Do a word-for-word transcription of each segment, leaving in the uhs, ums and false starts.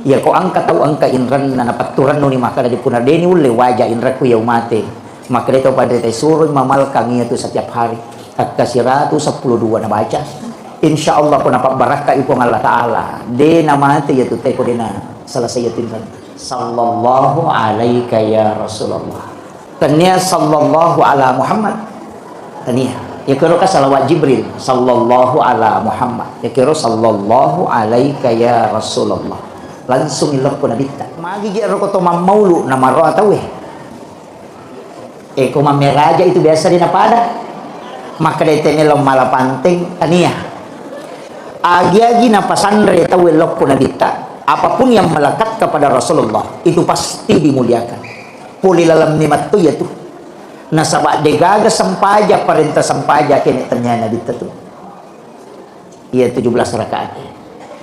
Iya ko engka tau engka inrenna napetturennuni makkeda, di punna deni ulle waja inrekku iya umate. Makkeda to panrita suroi mamalkang iya tu setiap hari. Akka siratu seppulo dua nabaca. Insya Allah ko napabbarakka i Puang Allah Ta'ala. De namate iya tu teko dena selesai iya tu inrenna. Sallallahu alaika ya Rasulullah. Tania sallallahu ala Muhammad. Tania. Yakiro ka salawat Jibril, sallallahu ala Muhammad. Yakiro sallallahu alaika ya Rasulullah. Langsung ilokko nabitta. Magi je roko to mammaulu namaro atawe. Eko mammeraja itu biasa di napada. Makkeda te melo mala panteng, tania. Agi-agi napasanre tau lokko nabitta, apapun yang melekat kepada Rasulullah, itu pasti dimuliakan. Pole laleng memetto iya tu. Nasaba degaga sempaja, parenta sempaja kene tanya nabitta tu. Iya tujuh belas rakaat.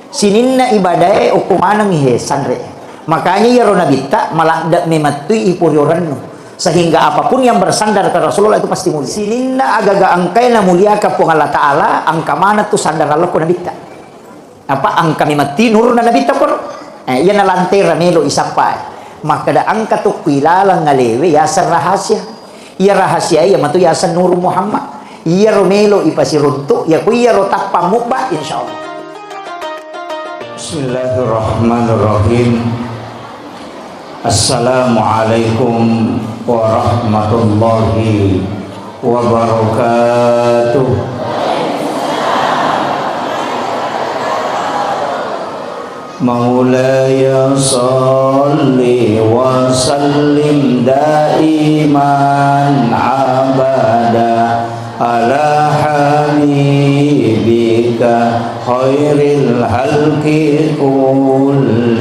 Sininna ibadae okko maneng he sanre. Makanya iyaro nabitta maladde memettui ipuriorennu. Sehingga apapun yang bersandar ke Rasulullah itu pasti mulia. Sininna agaga engkai namuliakan Puang Allah Ta'ala, engka maneng tu sandaran lokko nabitta. Apa engka memetti nuruna nabitta koro. Eh, iya nalantera melo isappa. Makkeda engka tu ku ilaleng ngalewe yaseng rahasia. Iya rahasia iya matu yaseng Nur Muhammad. Iyaro melo ipasiruntu, iya ku iyaro tappa mubba, insya Allah. Bismillahirrahmanirrahim. Assalamualaikum warahmatullahi wabarakatuh. مولاي صل وسلم دائما أبدا على حبيبك خير الخلق كلهم.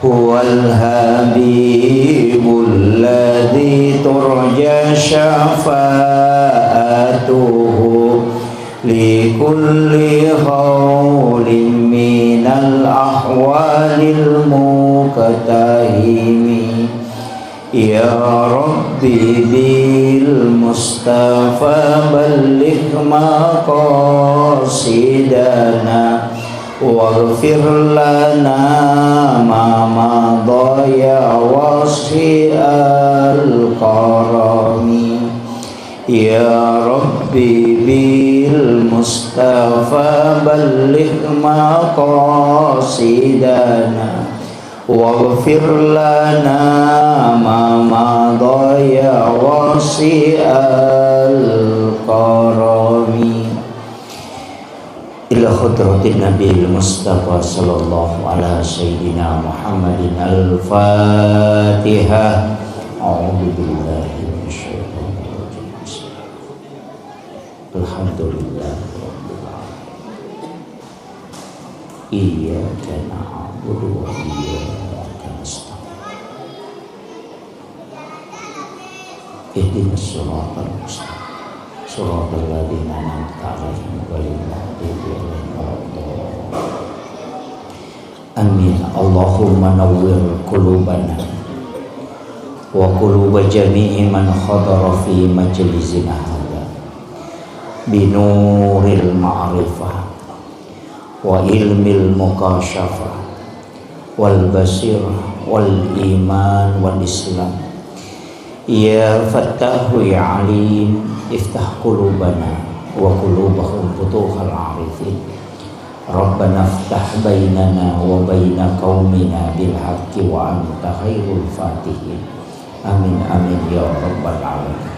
هو الحبيب الذي ترجى شفاعته لكل هول من الأهوال المقتحم. يا رب بالمصطفى بلغ مقاصدنا واغفر لنا ما مضى يا واسع الكرم. يا رب بالمصطفى بلغ مقاصدنا واغفر لنا ما مضى يا واسع الكرم. إلى حضرة النبي المصطفى صلى الله على سيدنا محمد الفاتحة. أعوذ بالله من الشيطان الرجيم. الحمد لله رب العالمين. إياك نعبد وإياك نستعين. اهدنا الصراط المستقيم. صراط الذين أنعمت عليهم غير المغضوب عليهم ولا الضالين. آمين. اللهم نور قلوبنا وقلوب جميع من حضر في مجلسنا هذا بنور المعرفة وعلم المكاشفة والبصيرة والإيمان والإسلام. يا فتاح يا عليم، افتح قلوبنا وقلوبهم فتوح العارفين. ربنا افتح بيننا وبين قومنا بالحق وأنت خير الفاتحين. آمين، آمين يا رب العالمين.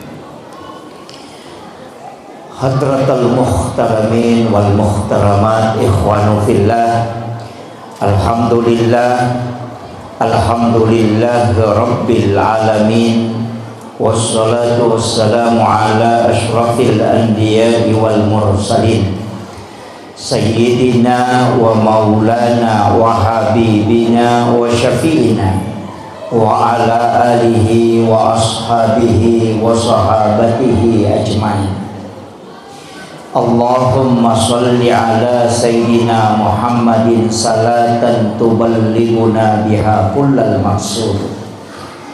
Hadratal muhtaramin wal muhtaramat, ikhwanu fillah. Alhamdulillah. Alhamdulillahi rabbil alamin. Wassalatu wassalamu ala asyrafil anbiya'i wal mursalin. Sayyidina wa maulana wa habibina wa syafi'ina wa ala alihi wa ashabihi wa sahabatihi ajmain. Allahumma salli ala Sayyidina Muhammadin salatan tuballighuna biha kullal maqsud.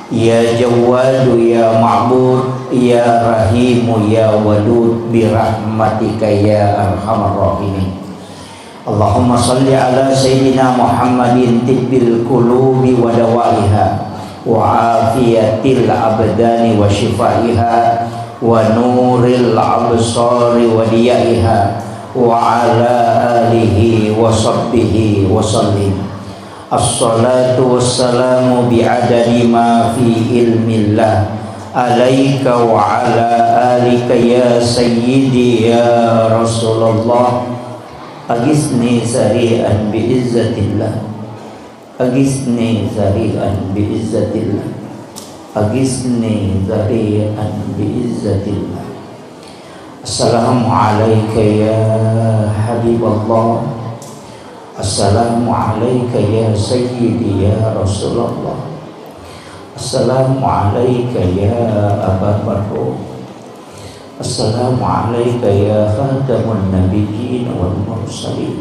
Ya Jawwadu ya Ma'bud, ya Rahimu ya Wadud, bi rahmatika ya arhamar rahimin. اللهم صل على سيدنا محمد طب القلوب ودوائها وعافية الأبدان وشفائها ونور الأبصار وضيائها وعلى آله وصحبه وسلم. الصلاة والسلام بعدد ما في علم الله عليك وعلى آلك يا سيدي يا رسول الله. أغثني سريعا بعزة الله. أغثني سريعا بعزة الله. أغثني سريعا بعزة الله. السلام عليك يا حبيب الله. السلام عليك يا سيدي يا رسول الله. السلام عليك يا أبا بكر. السلام عليك يا خاتم النبيين والمرسلين.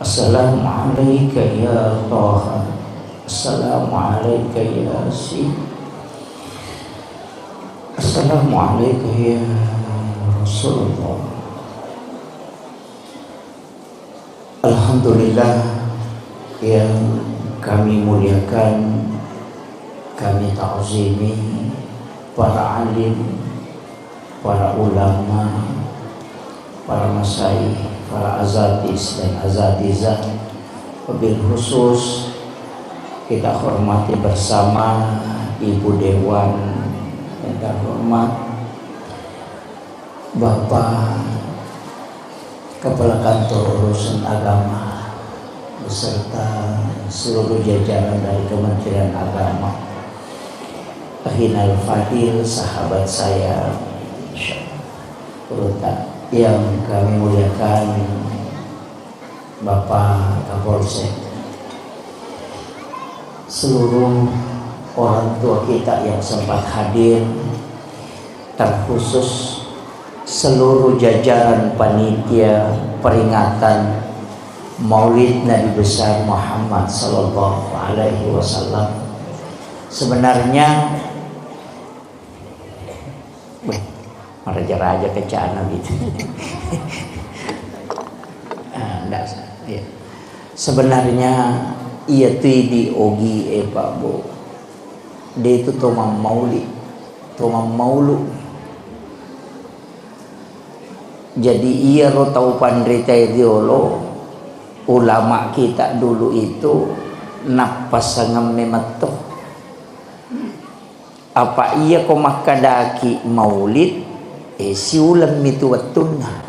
السلام عليك يا طه. السلام عليك يا ياسين. السلام عليك يا رسول الله. Alhamdulillah, yang kami muliakan, kami ta'zimi para alim, para ulama, para masyayikh, para asatiz dan asatizah, wabil khusus kita hormati bersama Ibu Dewan yang terhormat, Bapak Kepala Kantor Urusan Agama beserta seluruh jajaran dari Kementerian Agama. Akhinal Fadil, sahabat saya, Ustaz, yang kami muliakan, Bapak Kapolsek, seluruh orang tua kita yang sempat hadir, terkhusus seluruh jajaran panitia peringatan Maulid Nabi Besar Muhammad sallallahu alaihi wasallam. Sebenarnya, weh, maraja-raja kencana gitu. Ah, ndak usah. Iya. Sebenarnya, iya tu idi ogi e, Pak Bu. De tu to mammauli, to mammaulu. Jadi, iyaro tau panritae riolo, ulama kita dulu itu nappasangeng memetto. Apa iyako makkedaki maulid, eh, siulemmi tu wettunna.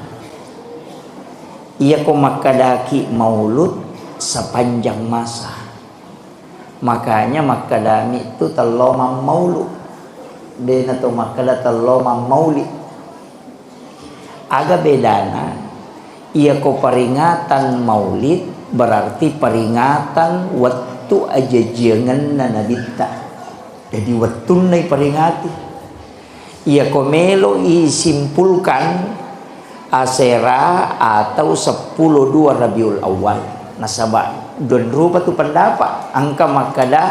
Iyako makkedaki maulud, sepanjang masa. Makanya makkedami tu tello mammaulu. Dena to makkeda tello mammauli. Aga bedana? Iyako peringatan maulid berarti peringatan wettu ajajiangenna Nabitta. Jadi, wettunna iperingati. Iyako melo isimpulkan asera atau seppulo dua Rabiul Awal. Nasaba, don rupa tu pendapat. Engka makkeda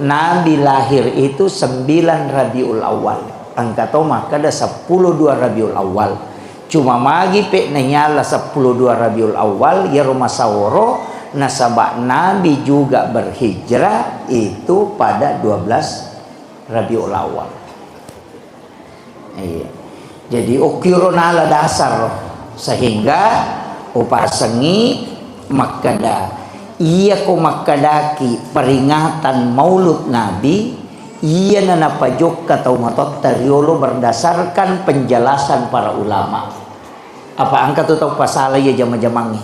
Nabi lahir itu sembilan Rabiul Awal. Engka to makkeda seppulo dua Rabiul Awal. Cuma magi pe nanyala seppulo dua Rabiul Awal, iyaro masaoro, nasaba Nabi juga berhijrah itu pada dua belas Rabiul Awal. Iya. Jadi, okkiro nala dasar, sehingga upasengi makkeda, iyako makkedaki peringatan Maulud Nabi, iyana napajokka tau matotta riolo berdasarkan penjelasan para ulama. Apa engka tu tau pasala iya jama-jamangnge?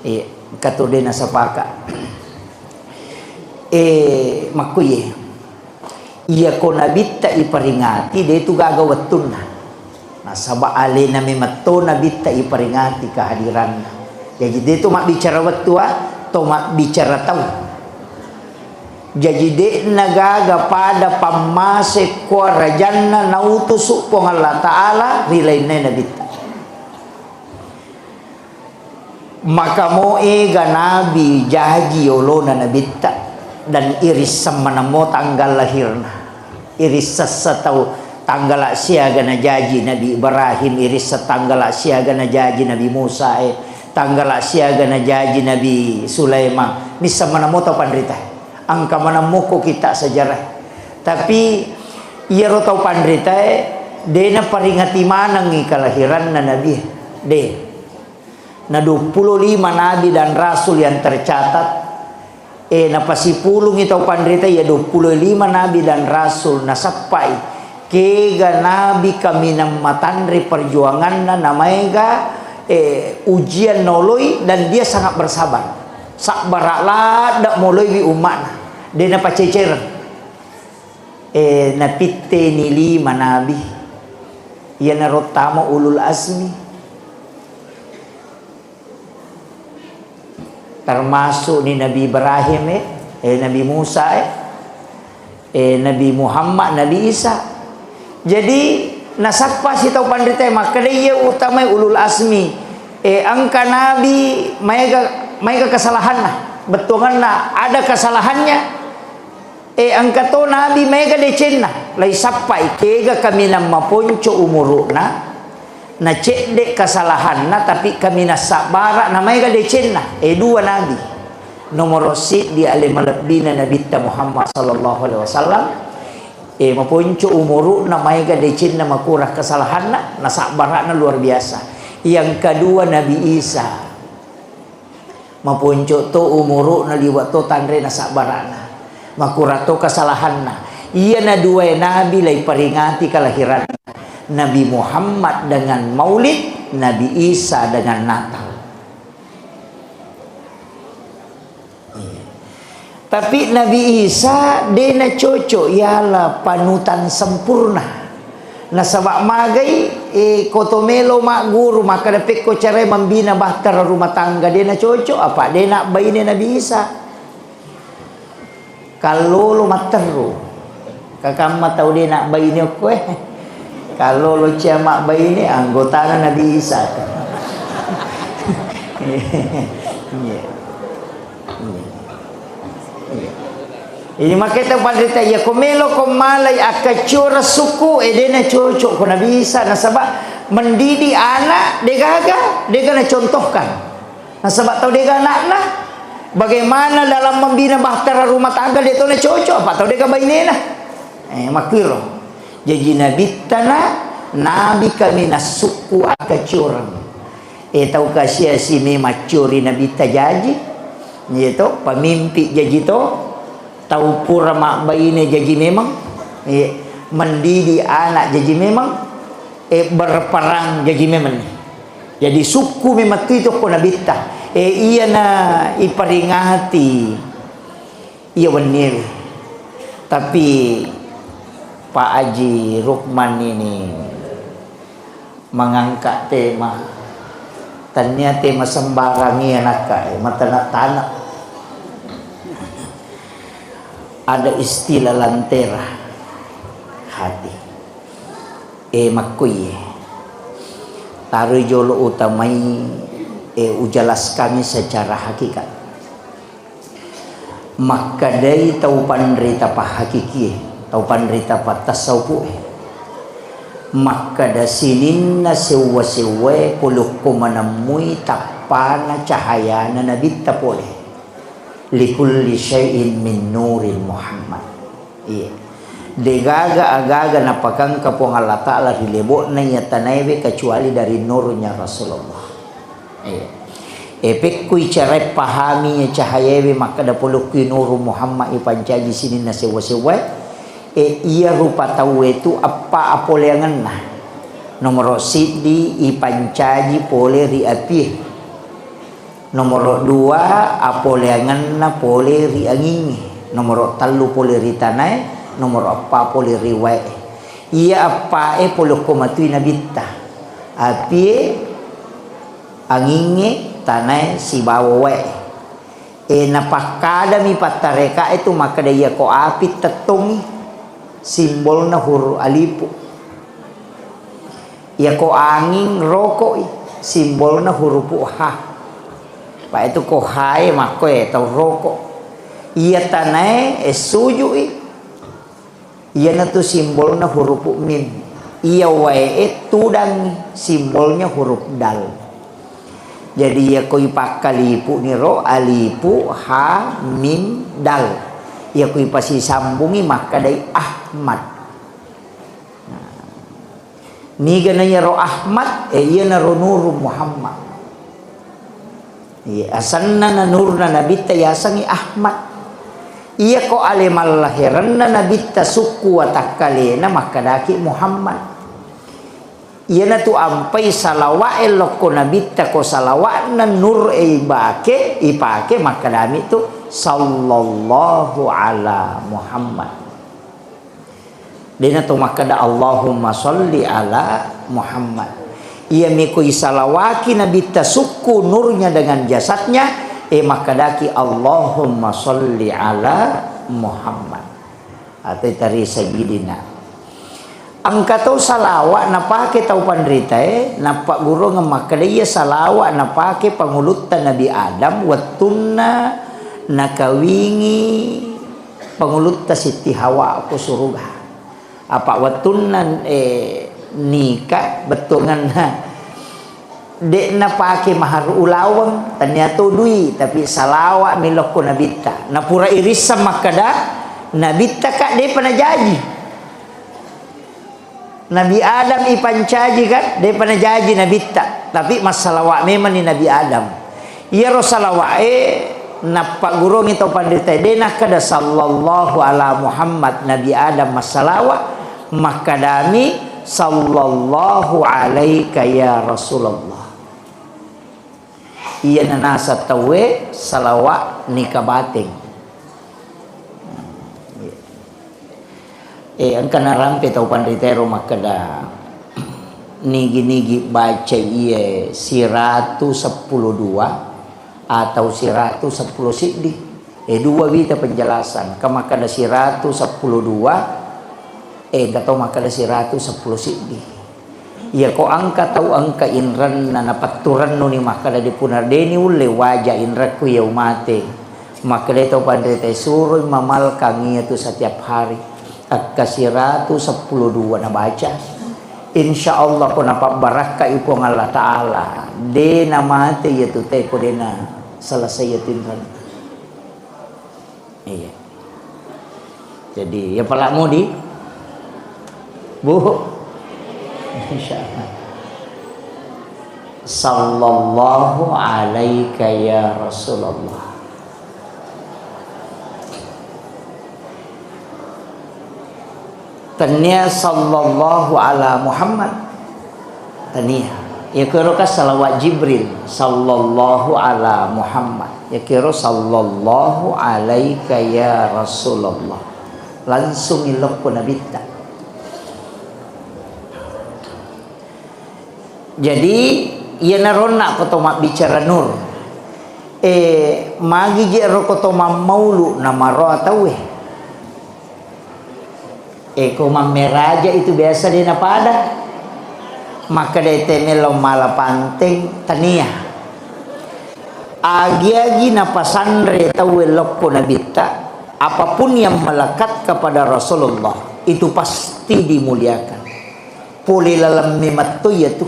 Eh, engka tu de nasapaka. Eh, makkuye. Iyako Nabitta iperingati, de tu gaga wettunna. Nasaba alena memetto Nabitta iperingati kehadiranna. Jaji, de to mabbicara wettu, ah, to mabbicara tau. Jaji, de'na gaga pada pammase ko rajanna nautusu Puang Allah Ta'ala ri lainna Nabitta. Maka mo ega Nabi jaji olona Nabitta, dan irisseng maneng mo tanggal lahirna. Irisseng tau tanggala siaga najaji Nabi Ibrahim, irisseng tanggala siaga najaji Nabi Musa e, Tanggala siaga najaji Nabi Sulaiman, missa manammo tau panritae. Engka manammo ko kitta sejarah. Tapi iyaro tau panritae de naparingati manengngi kalahiranna Nabi. De. Na duappulo lima nabi dan rasul yang tercatat, eh, napasipulungngi tau panrita iya duappulo lima nabi dan rasul, nasappai kega nabi kaminang matanre perjuanganna, namaega, eh, ujian noloi, dan dia sangat bersabar. Sabbara ladde moloiwi umma'na, de napacecereng. Eh, napitteni lima nabi, iyanaro tama ulul azmi. Termasuk ni Nabi Ibrahim, eh, eh, Nabi Musa, eh, eh, Nabi Muhammad, Nabi Isa. Jadi, nasappa sitau panrita, makkeda iya utamai ulul azmi. Eh, engka nabi maega, maega kesalahanna. Bettuanganna ada kesalahannya. Eh, engka to nabi maega decenna, laisappai kega kaminang maponco umuru'na, na cedde kesalahanna, tapi kaminang sabbara na maega decenna. Eh, dua nabi. Nomoro siddi ale malebbina Nabitta Muhammad sallallahu alaihi wasallam. Eh, maponco umuru'na, maega decenna, makurang kesalahanna, na sabbara'na luar biasa. Yang kedua Nabi Isa. Maponco to umuru'na, liwa to tanre na sabbara'na. Makurang to kesalahanna. Iyana duae nabi laiperingati kelahiranna. Nabi Muhammad dengan Maulid, Nabi Isa dengan Natal. Iya. Tapi Nabi Isa de nacocok yala panutan sempurna. Nasaba magai, eh, ko to melo magguru, makkeda pekko carae mambina bahtera rumah tangga, de nacocok, apa de nabbaine Nabi Isa. Kallolo matteru. Kakamma tau de nabbaine okko, eh. Kallolo cia mabbaine, anggotana Nabi Isa. Iya. Iya. Iya. Jadi maketa panrita, iya ko melo ko malai akkacioreng sukku, eh, de nacocok ko Nabi Isa, nasaba mendidik anak degaga, dega nacontohkan. Nasaba tau dega anakna, bagaimana dalam membina bahtera rumah tangga de to nacocok, apa tau dega bainena. Eh, makkiro. Jaji nabittana, nabi kami nassukku akkacioreng. Eh, tau kasiasi memang ciori nabitta jaji. Iya to, pamimpi jaji to. Tau pura mabbaine jaji memang. Iya, mendidik anak jaji memang. Eh, berperang jaji memang. Jadi sukku memang tu itu ko nabitta. Eh, iyana iperingati. Iya wennie. Tapi Pak Haji Rukman ini mengangkat tema. Tania tema sembarang iya nakka, eh, matana-tana. Ada istilah lentera hati. Eh, makkuiye. Taroi jolo utamai, eh, ujelaskangngi secara hakikat. Makkedai tau panrita pahakikie, tau panrita pattassaupu'e. Makkeda sininna sewwa-sewwae polokko manemmui tappana cahayana nabitta pole. Likulli syai'in min nurin Muhammad. Iya. Degaga agaga napakangka Puang Allah Ta'ala ri lebo'na iya tanaewe kecuali dari nurnya Rasulullah. Iya. E, pekkui carai pahami cahayaewe makkeda polokkui nuru Muhammad ipancaji sininna sewwa-sewwae. E, iya rupa tauwe tu appa apoleangenna. Nomoro siddi ipancaji pole ri apie. Nomoro dua, apoleangenna pole ri angingnge. Nomoro tellu pole ri tanae, nomoro eppa pole ri wae. Iya eppae polokko matui nabitta. Apie, angingnge, tanae, sibawa wae. E, napakkadami pattarekae tu makkeda, iyako api tettongngi, simbolna huruf alifu. Iyako anging rokoi, simbolna hurupu H. Apa itu ko H e makko e tau roko. Iya tanae, e, sujui. Iyanatu simbolna hurupu mim. Iya wae e tudangi, simbolnya huruf dal. Jadi, iya ko ipakkalipu'ni ro, alifu, ha, mim, dal. Iya ko ipasisambungi makkedai Ahmad. Nah. Niga na iyaro Ahmad, eh, iyanaro Nuru Muhammad. Iya, asenna na nurna Nabitta yasengngi Ahmad. Iya ko ale mallahirenna Nabitta sukku watakkalena makkedaki Muhammad. Iyanatu ampai salawa'e lokko Nabitta, ko salawa'na nur e ibake, ipake makkedami tu, "Sallallahu ala Muhammad." Dena to makkeda, "Allahumma sholli ala Muhammad." Iya miko isalawaki Nabitta sukku nurnya dengan jasadnya, e makkedaki, "Allahumma sholli ala Muhammad." Atau tari Sayyidina. Engka tau salawa napake tau panritae, nappaggurungeng makkeda iya salawa napake pangulutta Nabi Adam wettunna nakawingi pangulutta Sitti Hawa ko suruga. Apa wettunna, eh, nika bettuangenna De'na pake mahar ulaweng, tania to dui, tapi salawa mi lokko Nabitta. Napura irisseng makkeda, Nabitta ka depa najaji. Nabi Adam ipancaji kan, depa najaji Nabitta. Tapi massalawa memang ni Nabi Adam. Iyaro salawa e nappagurongi to panrita de nakkeda, "Sallallahu ala Muhammad." Nabi Adam massalawa, makkedami, "Sallallahu alaika ya Rasulullah." Iyana naseng tauwe salawa nika bateng. Eh, engka narampe tau panritaero makkeda, nigi-nigi baca iye siratu seppulo dua atau siratu seppulo siddi. Eh, dua wita penjelasan. Engka makkeda siratu seppulo dua, eh, engka tau makkeda siratu seppulo siddi. Iyako engka tau engka inrenna napetturennuni makkeda, "Dipuna deni ulle waja inrekku iya umate." Makkeda to panrita, suroi mamalkang iyatu setiap hari. Akka siratu seppulo dua nabaca. Insya Allah ko napabbarakkai Puang Allah Ta'ala, de namate iyatu te ko dena selesai iyatu inrenna. Iya. Jadi, ya pala mudi. Bu. Insya Allah. Sallallahu alaika ya Rasulullah. Tennia sallallahu ala Muhammad. Tania. Iyakero ka salawat Jibril, sallallahu ala Muhammad. Iyakero sallallahu alaika ya Rasulullah. Langsung ilokko Nabitta. Jadi, iyanaronna ko to mabbicara nur. Eh, magi je ro ko to mammaulu namaro tauwe. Eh, ko mammeraja itu biasa de napada. Makkeda te melo mala panteng tania. Agi-agi napasanre tauwe lokko Nabitta, apapun yang melekat kepada Rasulullah, itu pasti dimuliakan. Pole laleng memetto iya tu.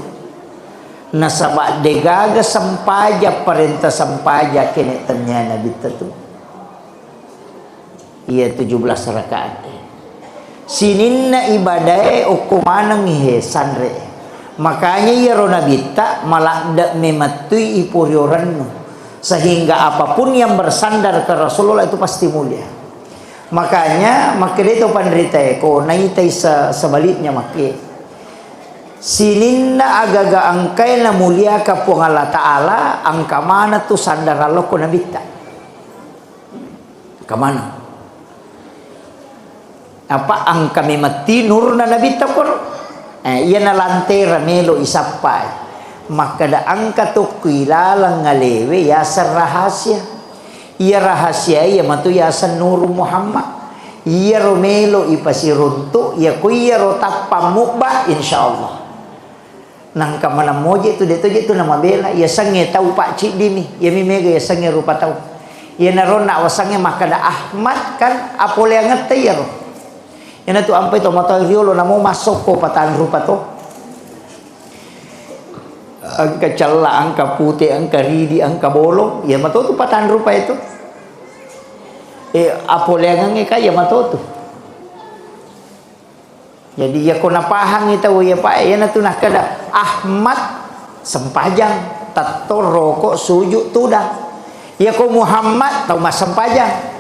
Nasaba degaga sempaja, parenta sempaja kene tania Nabitta tu. Iya tujuh belas rakaat. Sininna ibadae okko maneng he sanre. Makanya iyaro Nabitta maladde memettui ipuriorennu. Sehingga apapun yang bersandar ke Rasulullah itu pasti mulia. Makanya makkeda to panritae ko naitai se-, sebaliknya makke. Sininna agaga engkae namuliaka Puang Allah Ta'ala, engka maneng tu sandaran lokko Nabitta. Kamana? Apa engka memetti nurna Nabitta kono? Eh, iyana lantera melo isappai. Makkeda engka tokko ilaleng alewe yaseng rahasia. Iya rahasia iya matu yaseng Nuru Muhammad. Iyaro melo ipasiruntu, iya ko iyaro tappa mubba, insya Allah. Nangka maneng moje tu, de toje tu namabela. Iya sengnge tau pacciddimi. Iyami mega iya sengnge rupa tau. Iyanaro na wasengnge makkeda Ahmad kan apoleangetta iyaro. Iyanatu ampai to matoa riolo namo massokko patang rupa to. Engka cella, engka pute, engka ridi, engka bolong, iya matotu patanru pa itu. Eh, apoleangengnge ka iya matotu. Jadi, iyako napahangngi tau iya, Pak, iyanatu nakkeda Ahmad sempajang, tettong, roko, suju, tudang. Iyako Muhammad, tau massempajang.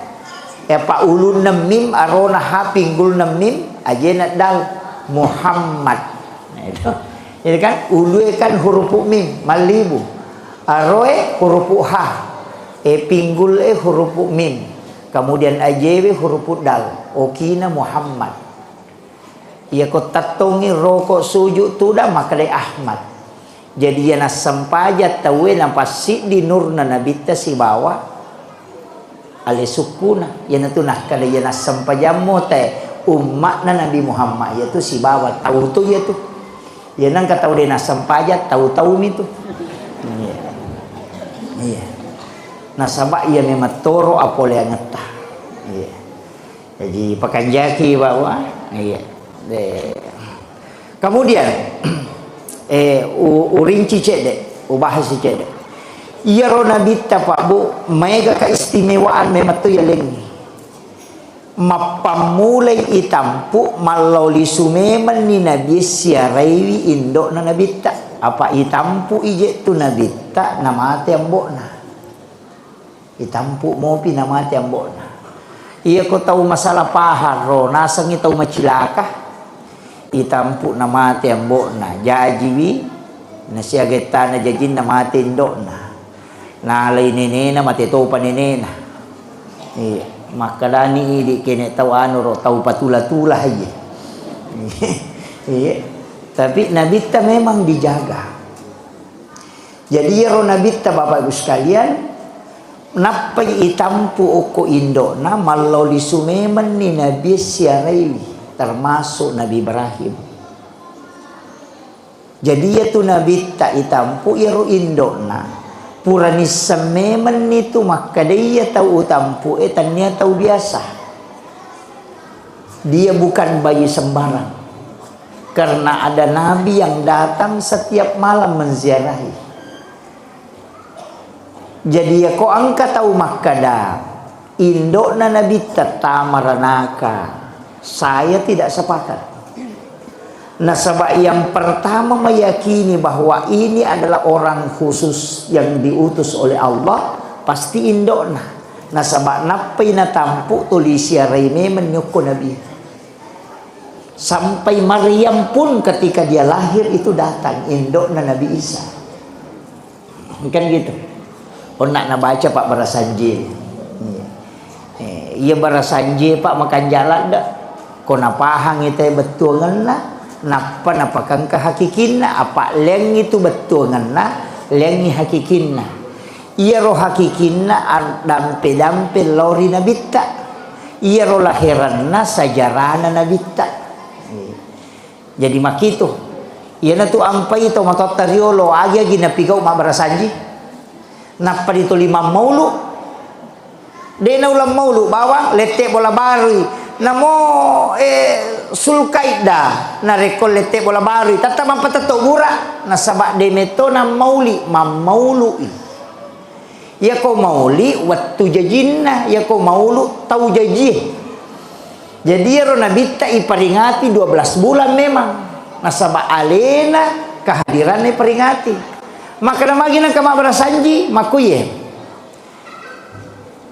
Ya, Pak, ulunna mim, arona ha, pinggulna mim, ajena dal. Muhammad. Nah, itu. Jadi kan, ulue kan hurupu mim, mallibu. Aroe hurupu ha. E, pinggul e hurupu mim. Kemudian ajewe hurupu dal. Okina Muhammad. Iyako tettongngi, roko, suju, tudang, makkedai Ahmad. Jadi, iya nassempajang tauwe napassiddi nurna Nabitta sibawa ale sukkuna. Iyanatu nakkeda iya nassempajammo tae umma'na Nabi Muhammad, iyatu sibawa tau to iyatu. Iya nengka tau de nassempajang, tau-taumi tu. Iya. Iya. Nasaba iya memang toro apoleangetta. Iya. Jaji, pakanjaki, Bapak. Iya. De. Kemudian, eh, u-, urinci cedde, ubahasi cedde. Iyaro Nabitta, Pak, Bu, maega keistimewaan memang tu yalengngi. Mappammulai itampu, mallao lisu memenni Nabi siaraiwi indo'na Nabitta. Apa itampu ije tu Nabitta, namate ambo'na. Itampu mopi namate ambo'na. Iyako tau masalah pahang ro, nasengngi tau macilaka, itampu namate ambo'na, jajiwi, nasiaga ettana jajinna mate indo'na. Nalai nenena, mate topa nenena. Iya, makkedani idi kene tau anu ro, tau patula-tula, iya. Iya. Tapi Nabitta memang dijaga. Jadi, iyaro Nabitta, Bapak Ibu sekalian, nappai itampu okko indo'na, mallao lisu memenni Nabi siaraiwi, termasuk Nabi Ibrahim. Jadi, iyatu Nabitta itampu, iyaro indo'na, pura nisseng memenni tu makkedai iya tau utampu e tennia tau biasa. Dia bukan bayi sembarang. Karena ada nabi yang datang setiap malam menziarahi. Jadi, iyako engka tau makkeda, indo'na Nabitta tama ranaka, saya tidak sepakat. Nasaba yang pertama meyakini bahwa ini adalah orang khusus yang diutus oleh Allah, pasti indo'na. Nasaba nappai natampu tuli siarai memeng nyokko Nabi. Sampai Maryam pun ketika dia lahir itu datang, indo'na Nabi Isa. Kan gitu. Onna nabaca, Pak, barasanje. Iya. Eh, iya barasanje, Pak, makanja ladde. Ko napahangi te bettuangenna, nappa napakengka hakikinna, apa leangngi tu bettuangenna, leangngi hakikinna. Iyaro hakikinna addampe-dampe lao ri Nabitta. Iyaro laheranna sajarana Nabitta. Jadi makitu. Iyanatu ampai to matoatta riolo, agi-agi napigau mabbarasanji. Nappa dituli mammaulu. De nauleng maulu bawang, lette bola barui. Namo, eh, Sulkaidda, narekko lette bola barui, tette mampatetto bura, nasaba de metto nammauli, mammaului. Iyako mauli wettu jajinna, iyako maulu tau jajie. Jadi iyaro Nabitta iperingati dua belas bulan memang. Nasaba alena kehadiranna iperingati. Makkeda magi nengka mabbarasanji, makkuye.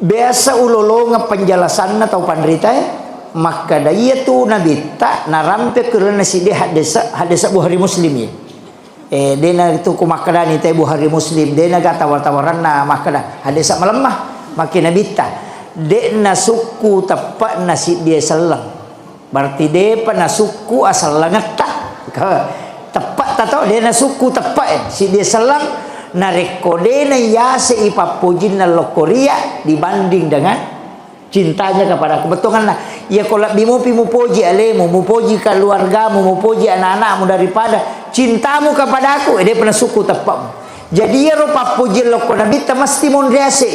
Biasa ulolongeng penjelasanna tau panritae, makkeda iyatu Nabitta narampe ku lalenna siddi haddese, haddese Bukhari Muslim ye. Eh, dena tu ku makkedani te Bukhari Muslim, dena ga tawar-tawaranna makkeda, hadesa malemma, makke Nabitta, de'na sukku teppe'na siddie selleng. Berarti depa nasukku asellengetta. Teppetta to, de'na sukku teppe'e, siddie selleng, narekko dena yase i pappojinna lokkoria dibanding dengan cintanya kepadaku. Bettuangenna, iyako lebbi mupi mupoji alemu, mupoji keluargamu, mupoji anak-anakmu daripada cintamu kepadaku, eh, depa nasukku teppe'mu. Jadi, iyaro pappojiang lokko Nabitta mesti monri ase.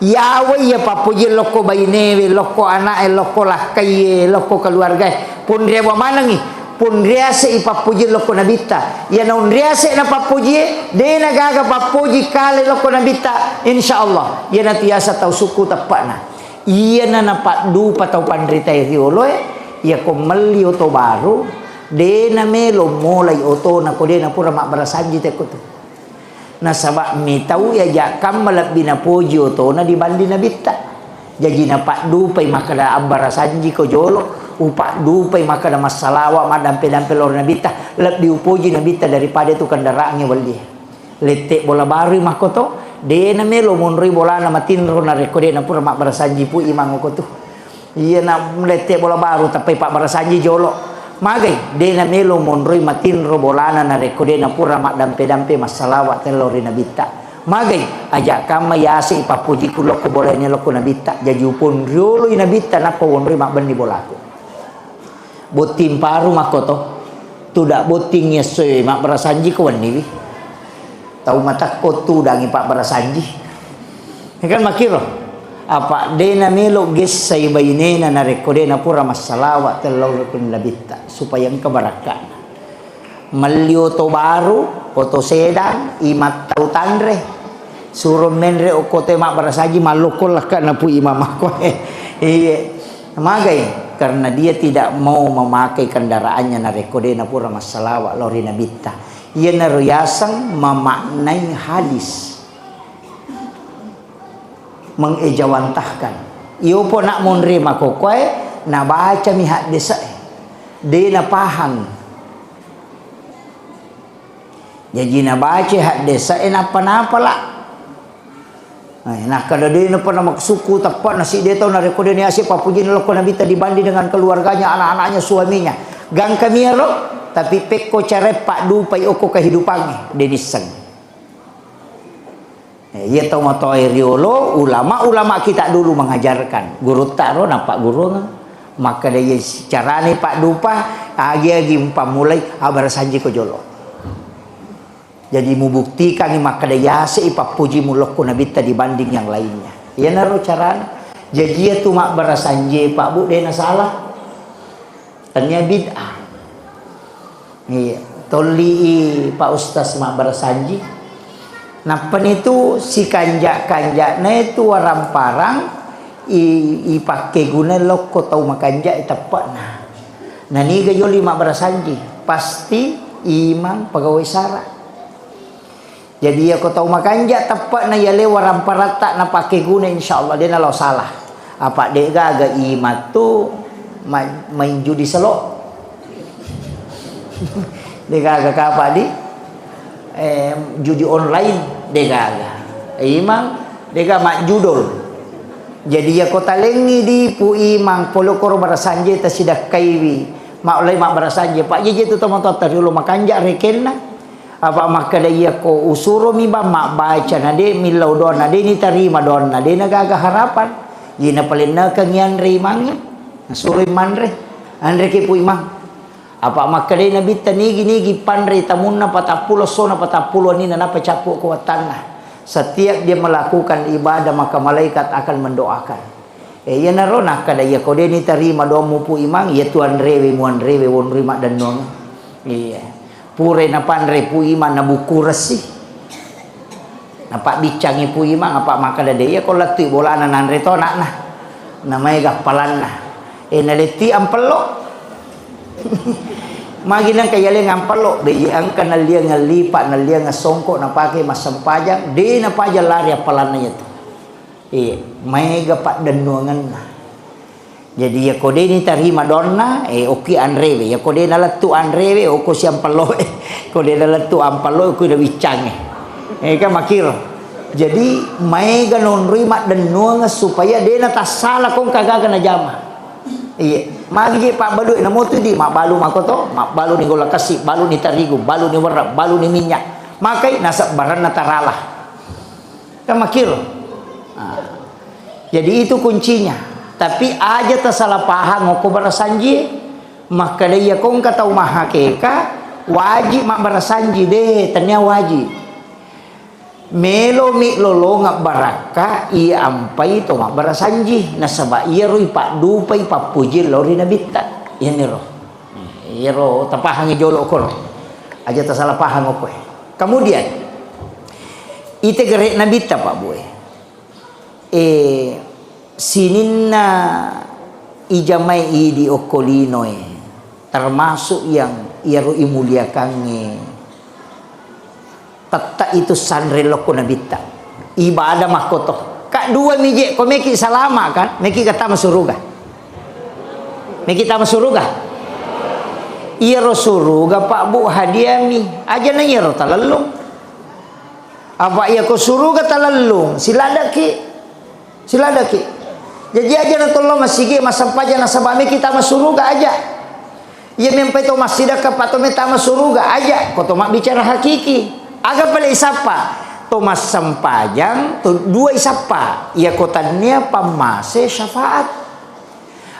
Yawa iya pappojiang lokko bainewe, lokko ana'e, lokko lakkaiye, lokko keluargae. Ponriawa manengi. Pun riase'i pappoji lokko Nabitta. Iyana unriase'na pappojie, de'na gaga pappoji kale lokko Nabitta, insya Allah. Iyanatu yaseng tau sukku teppa'na. Iyana napaddupa tau panritae rioloe, iyako melli oto baru, de'na melo molai otona ko de'na pura mabbarasanji tekko tu. Nasaba mitau iya jakkamma lebbi napoji otona dibanding Nabitta. Jaji napaddupai makkeda abbarasanjiko jolo, upaddupai makkeda massalawa maddampe-dampe lao ri Nabitta, lebbi upoji Nabitta daripada tu kendaraangnge wellie. Lette bola barui makkoto, de'na melo monroi bolana matinro narekko de'na pura mabbarasanji pu imang okko tu. Iyana lette bola baru tappai pabbarasanji jolo. Magai, de'na melo monroi matinro bolana narekko de'na pura maddampe-dampe massalawa tello ri Nabitta. Magai, aja kamma yase ipappujiku lokko bolae lokko Nabitta. Jaji upon rioloi Nabitta nappa wonroi mabbenni bolaku. Botting paru makkoto. Tuda botting essoe mabbarasanji ko wenniwi. Tau matakko tudangi pabbarasanji. Ya kan makkiro. Apa de'na melo gessai bainena narekko de'na pura massalawa tello rukun Nabitta supaya engka barakka'na. Melli oto baru, oto sedang, imattau tanre. Suro menre okko te mabbarasanji mallokko lakka napu imam makko. Iye. Magai karena dia tidak mau memakai kendaraannya narekko de'na pura massalawa lao ri Nabitta. Iyanaro yaseng memaknai hadis. Mengejawantahkan. Iyopo nak monre makokkoe, nabacami haddese'e. De napahang. Jaji nabaca haddese'e nappa napala. Eh, nakkeda de napa namaksudku teppa'na sidde tau narekko de niase pappujinna lokko Nabitta dibanding dengan keluarganya, anak-anaknya, suaminya. Gangkami ero, tapi pekko cara paddupai okko kehidupannya, de nisseng. Eh, iya tau matoae riolo, ulama-ulama kita dulu mengajarkan. Gurutta ro, nappa gurunga. Makkeda iya carane paddupa, agi-agi umpammulai, abarasanji ko jolo. Jadi mubuktikangi makkeda yase ipappuji mulokku Nabitta dibanding yang lainnya. Iyanaro carana. Jaji iya tu mabbarasanji Pak Bu de nasalah. Tania bid'ah. Iya, tolli i Pak Ustaz mabbarasanji. Nappani tu sikanja-kanjana itu waramparang i, ipakkeguna lokko tau makanja teppa'na. Naniga yoli mabbarasanji, pasti imang pegawai sara. Jadi iyako tau makanja teppa'na yale waramparatta napakkeguna, insyaallah de nalao salah. Apa de gaga imang tu ma-, main judi selo. De gaga kapa di, eh, judi online de gaga. Imang de gaga majjudol. Jadi iyako talengngi di pu imang pole koro barasanji tasidakkaiwi. Maulai mabbarasanji, Pak, jeje tu tomatoatta riolo makanja rekenna. Apa makkeda iyako usuromi bang mabbaca na de millau doanna de nitarima doanna de nagaga harapan. Ina palennekengngi anre imangnge. Nasuroi manre. Anreki pu imang. Apa makkedai Nabitta nigi-nigi panre tamunna patappulo essona patappulo anina nappa cappu ko wattanna. Setiap dia melakukan ibadah maka malaikat akan mendoakan. Eh, iyanaro nakkeda, iyako de nitarima doammu pu imang, iyatu anrewe muanrewe wonroi maddennuang. Iya. Purai napanre pu imang nabukkuresi. Napabbiccangi pu imang, apa makkeda de, iyako lettui bolana nanre to anakna. Namaega appalanna. Eh, naletti ampello. Magi nengka yaleng ampello, be engka nalliang lipa, nalliang songko napake massempajang, de napajang lari appalanna iyatu. Iya, maega paddennuangenna. Jadi, iyako de nitarima doanna, eh, okki anrewe. Iyako de nalettu anrewe, okko siampelloe. Ko de nalettu ampelloe, okki nabiccangnge. Eh, kan makkiro. Jadi, maega nonroi maddennuang supaya de natassala kongka gaga najama. Iya, magi je pabbalue, namotu di mabbalu makoto, mabbalu ni golla kassi, balu ni tarigu, balu ni werra, balu ni minyak. Makai nasabbaranna tarala. Kan makkiro. Nah, jadi itu kuncinya. Tapi aja tasalah paham okko barasanji, makkeda iya kongka tau mahakeka, wajib mabbarasanji de, tania wajib. Melomi lolongeng barakka iya ampai to mabbarasanji, nasaba iyaro ipaddupai pappuji lao ri Nabitta. Iyaniro. Iyaro tapahangi jolo koro. Aja tasalah pahang okko e. Kemudian, ite gere' Nabitta, Pak Bu e. Eh, sininna ijamai idi okko lino e, termasuk yang iyaro imuliakangnge, tette itu sanre lokko Nabitta. Ibadah makkoto. Kak dua mije, ko meki salama kan, meki katama suruga. Meki tama suruga. Iyaro suruga, Pak Bu, hadiami. Aja na iyaro talellung. Apa iya ko suruga talellung, siladaki. Siladaki. Jaji aja na tollo masigi massempajang nasaba meki tama suruga aja. Iya mempai to massidakka pa to metama suruga aja. Ko to mabbicara hakiki. Aga pale isappa? To massempajang, to dua isappa. Iya ko tannia pammase syafaat.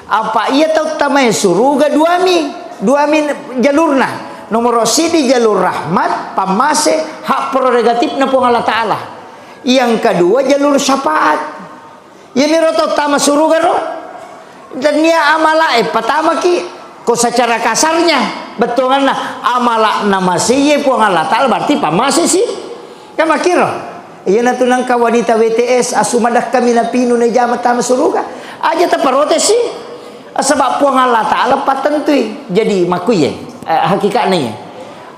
Apa iya tau tamae suruga duami, duami jalurna. Nomoro sidi jalur rahmat, pammase, hak prerogatifna Puang Allah Ta'ala. Yang kedua jalur syafaat. Iya miro tau tama suruga ro. Dan nia amala e patamaki, ko secara kasarnya, bettuanna amala namasei Puang Allah Ta'ala berarti pammase si. Kan makkiro. Iyanatu nengka wanita W T S, asu madakka mi napinu najama tama suruga. Aja taparotesi. Sebab Puang Allah Ta'ala pattentui. Jadi, makkuye, eh, hakikatna ye.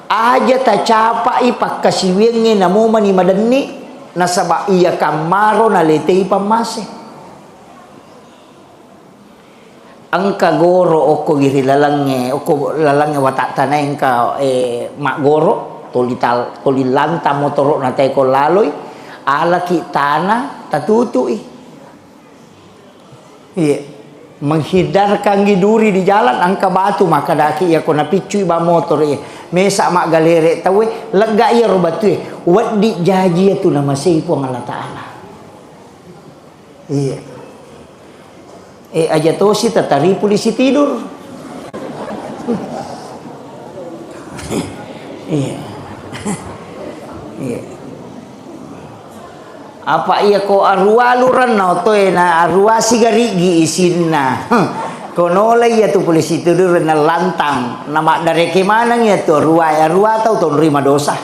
Aja tacapai pakkasiwiangnge namomani madenni, nasaba iya kammaro naletei pammase. Engka goro okko giri lalengnge, okko lalengnge watattana engka, eh, maggoro, toli tal-, toli lantang motoro'na teko laloi, alaki tana tatutui. Iya. Menghindarkangi duri di jalan, engka batu makkedaki iya ko napiccui ba motor iya. Mesa maggalere tauwe, lega iya ro batue, weddi jaji iya tu namasei Puang Allah Ta'ala. Iya. Eh, aja tosi tatari polisi tidur. Iya. Iya. Apa iya ko arua lurenna otoe na arua sigarigi isinna. Ko nola iya tu polisi tidur na lantang. Na maddareke maneng iya tu arua, arua tau tonrima dosa.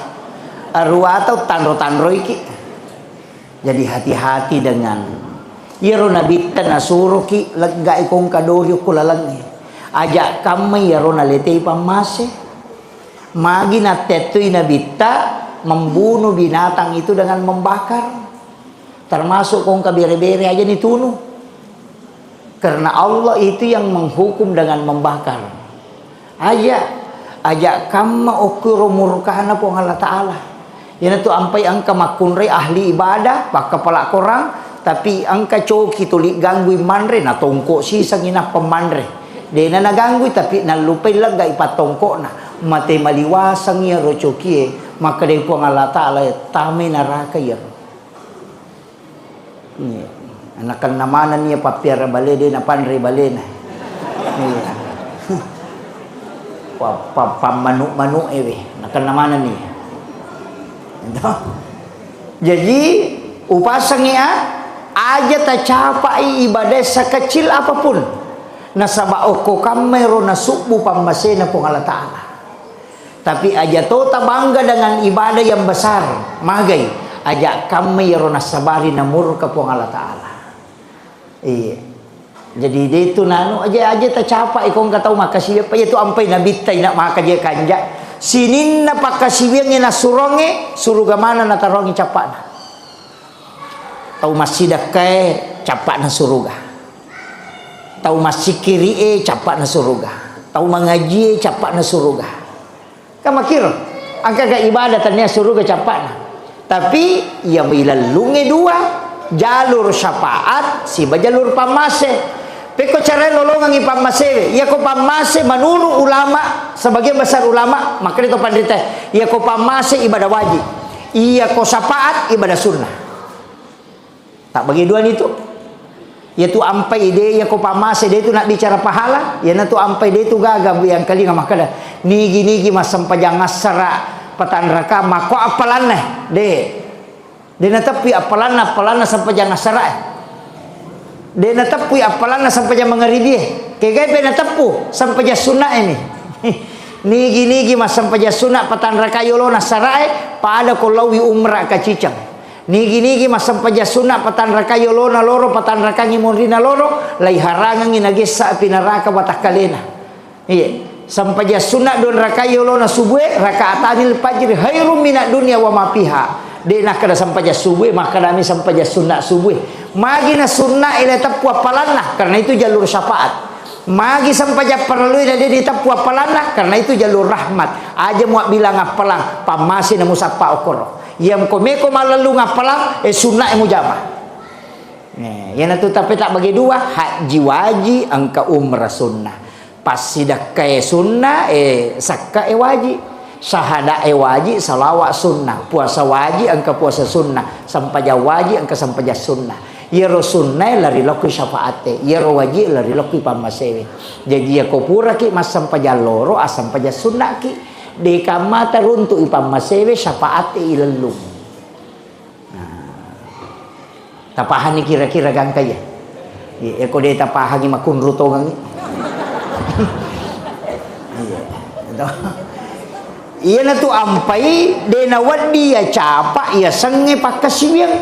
Arua tau tanro-tanroiki. Jadi hati-hati dengan iyaro Nabitta nasuroki leggai kongka dori okko lalengnge. Aja kamma iyaro naletei pammase. Magi nattettui Nabitta membunuh binatang itu dengan membakar. Termasuk kongka bere-bere aja nitunu. Karena Allah itu yang menghukum dengan membakar. Aja, aja kamma okkuro murkana Puang Allah Ta'ala. Iyanatu ampai engka makkunrai ahli ibadah, pakkapala korang, tapi engka coki tuli ganggui manre, natongko sisangi nappa manre. Dena naganggui, tapi nallupai leggai pattongkokna. Mate maliwasang iyaro cokie, makkedai Puang Allah Ta'ala, tamai naraka iyaro. Iya. Nakenna manenni iya pappiara bale, de napanre balena. Iya. Pa-, pa-, pammanu-manu ewe. Nakenna manenni. Itu. Jadi, upasengi a, aja tacapai ibadah sekecil apapun. Nasaba okko kammero nasubbu pammasena Puang Allah Ta'ala. Tapi aja to tabangga dengan ibadah yang besar, magai, aja kamme iyaro nassabari namurka Puang Allah Ta'ala. Iya. Jadi, de tu nanu aja, aja tacapai ko engka tau makkasiwiang, apa iya tu ampai Nabitta ina maka je kanja. Sininna pakkasiwiangnge nassurongnge, suruga mana natarongi cappana. Tau massidekkae cappa'na suruga. Tau massikkiri'e cappa'na suruga. Tau mangajie cappa'na suruga. Kan makkiro, engkaga ibadah tennia suruga cappa'na. Tapi iya ilellungnge dua, jalur syafaat siba jalur pammase. Pekko carae lolongengngi pammasewe. Iyako pammase menurut ulama, sebagian besar ulama, makkeda to panrita, iyako pammase ibadah wajib. Iyako syafaat ibadah sunnah. Tabbagi duani tu. Iyatu ampai de, iyako pammase de tu nabbicara pahala, iyanatu ampai de tu gaga bu yang kalinga makkeda, nigi-nigi massempajang assara patanraka makko appalanna. De. De nateppui appalanna, appalanna sempajang assarae. De nateppui appalanna sempajang mangaribie. Kegai pe nateppu sempajang sunnae mi. Nigi-nigi massempajang sunna patanrakai yolona sarae, pada ko laowi umra kaciceng. Nigi-nigi massempajang sunna patanrakai yolona loro, patanrakangi monrina loro, laiharangengi nagessa api naraka watakkalena. Iya. Sempajang sunna dua rakai yolona subue, rakaatanil fajri khairum minad dunya wa ma fiha. De nakkeda sempajang subue, makkedami sempajang sunna subue. Magi na sunna ele teppu appalanna, karena itu jalur syafaat. Magi sempajang parellui na de diteppu appalanna, karena itu jalur rahmat. Aja muabbilang appalang, pammase na musappa okkoro. Iya ko meko mallellung appalang, eh, sunna e mujama. Eh, iyanatu tapi tak bagi dua, haji waji, engka umrah sunnah. Passidakkae sunnah, eh, sakkae waji. Syahadae waji, salawat sunnah. Puasa waji, engka puasa sunnah. Sempajang waji, engka sempajang sunnah. Iyaro sunnae lari lokki syafaatte, iyaro waji lari lokki pammasewe. Jaji iyako puraki massempajang loro, assempajang sunnaki. Deka mata runtu'i pammasewe, syafaatte ilellung. Nah, tapahanni kira-kira gangka iya? Iya, eko de tapahangi makunru tongengi. Iya. Iyanatu ampai de nawedding iya capa iya sengnge pakkasiwiang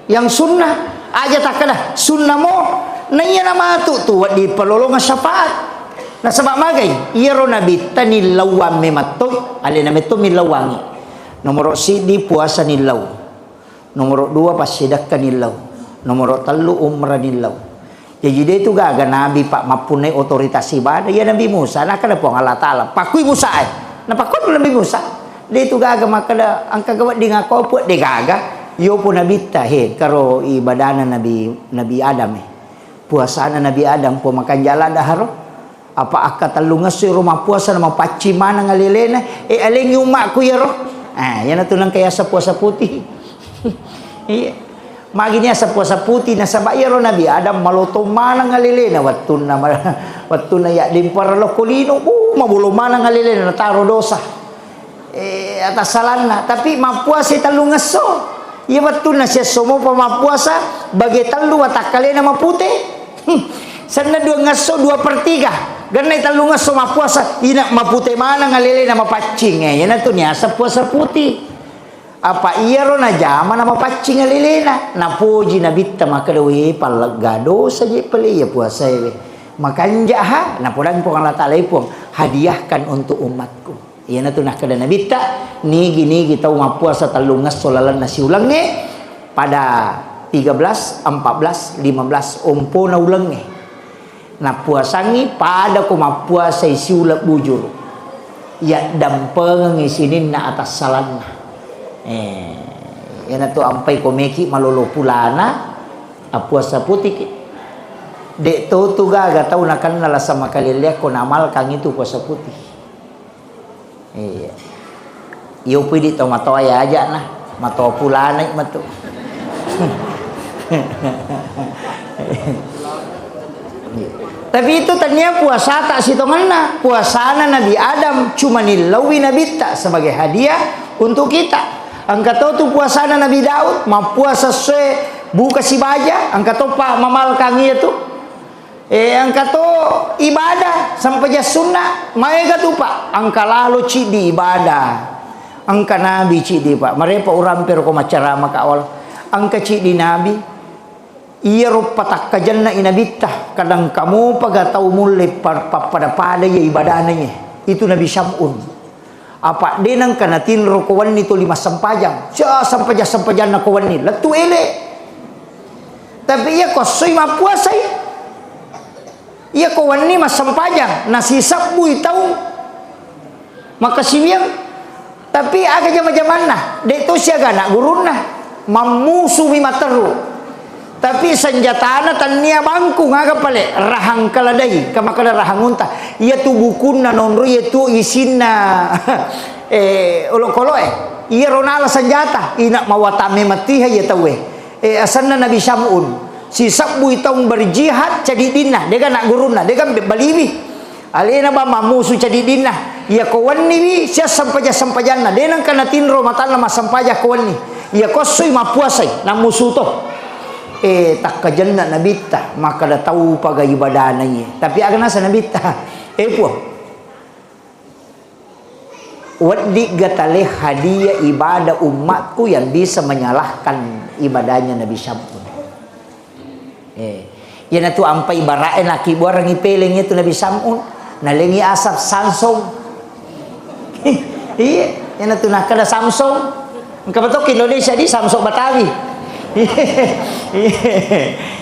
yang sunnah. Aja takkeda sunnah mo, na iya namatu tu wedding palolongeng syafaat. Nasaba magai? Iyaro nabitta nillauang mematto, alena metto millauangi. Nomoro siddi puasa nillau. Nomoro dua, passidakka nillau. Nomoro tellu, umrah nillau. Jaji, de tu gaga nabi, Pak, mappunnai otoritas ibadah, iya Nabi Musa, nakkeda Puang Allah Taala, "Pakkui Musa e." Napakkoi Nabi Musa. De tu gaga makkeda, "Engka ga wedding ako, Puang?" De gaga. Yopo nabitta, he, karo ibadana Nabi, Nabi Adam, he. Puasana Nabi Adam, po makanja ladda haro. Apa akka tellungesso ro mappuasa na mapaccing maneng alelena, e, alengi ummakku iyaro. Ah, iyanatu nengka yaseng puasa putih. Iya. Magi niaseng puasa putih, nasaba iyaro Nabi Adam malotong maneng alelena wettunna ma-, wettunna yaddimpereng lokko lino, bu, mabolong maneng alelena, nataro dosa. Eh, atassalanna, tapi mappuasa tellungesso. Iya wettunna siesso mopa mappuasa, bage tellu watakkalena mapute. Hmm. Senna duangesso, dua per tiga. Gennai tellungesso mappuasa, ina mapute maneng alelena mapaccing. Eh, iyanatu niaseng puasa putih. Apa iyaro najama na mapaccing alelena. Napoji nabitta makkeda, "We, pallegga dosa je pale iya puasae we. Makanja ha?" Napodang Puang Allah Taala, "Puang, hadiahkan untuk umatku." Iyanatu nakkeda nabitta, nigi-nigi tau mappuasa tellungesso lalenna siulengnge, pada tiga belas, empat belas, lima belas ompona ulengnge. Nappuasangngi pada ko mappuasai siuleng bujur. Yaddampengengngi sininna atassalanna. Eh, iyanatu ampai ko meki malolo pulana, appuasa putiki. De to tu gaga tau nakenna lasa makalelleakko naamalkangngi tu puasa putih. Iya. Iyo pidi tomatoa ya aja nah, matoa pulana matu. Tapi itu tania puasa tak sitongenna, puasana Nabi Adam cuma nillaui nabitta sebagai hadiah untuk kita. Engka to tu puasana Nabi Daud, mappuasa soe buka sibaja, engka to pa mamalkang iya tu. Eh, engka to ibadah, sempajang sunna, maega tu, Pak. Engka lalo ciddi ibadah. Engka nabi ciddi, Pak. Marepa urampe roko maccarama ka awal. Engka ciddi nabi, iyaro patakkajenna i nabitta, kadang kamopa ga tau mulle pa-, pappada-pada iya ibadana iye. Itu Nabi Syam'un. Apa de nengka natinro ko wenni tuli massempajang. Sia sempajang-sempajanna ko wenni, lettu ele. Tapi iya ko essoi mappuasai. Iya ko wenni massempajang, nasisebbui taung makkasiwiang. Tapi aga jama-jamanna, de to siaga anak gurunna. Mammusumi matteru. Tapi senjatana tannia bangkung, aga pale? Rahang keledai, ka makkeda rahang unta. Iya tu bukunna nonro, iya tu isinna, eh, olokoloe. Iya ro nala senjata, ina mawatame matiha iya tauwe. Eh, asenna Nabi Syam'un. Sisebbui taung berjihad cadiddinna, dega anak gurunna, dega baliwi. Alena ba mammusu cadiddinna. Iya ko wenniwi sia sempajang-sempajanna. De nengka natinro matanna massempajang ko wenni. Iya ko essoi mappuasai, nammusu to. Eh, takkajenna nabitta, makkeda taupaga ibadana iye. Tapi aga nasa nabitta? Eh, Puang. Weddigga tale hadiah ibadah umatku yang bisa menyalahkan ibadahnya Nabi Syam'un. Eh, iyanatu ampai bara'e nakibuarangi peleng itu Nabi Syam'un. Nalengi asap Samsung. Iya, iyanatu nakkeda Samsung. Engka betul ke Indonesia di Samsung Betawi.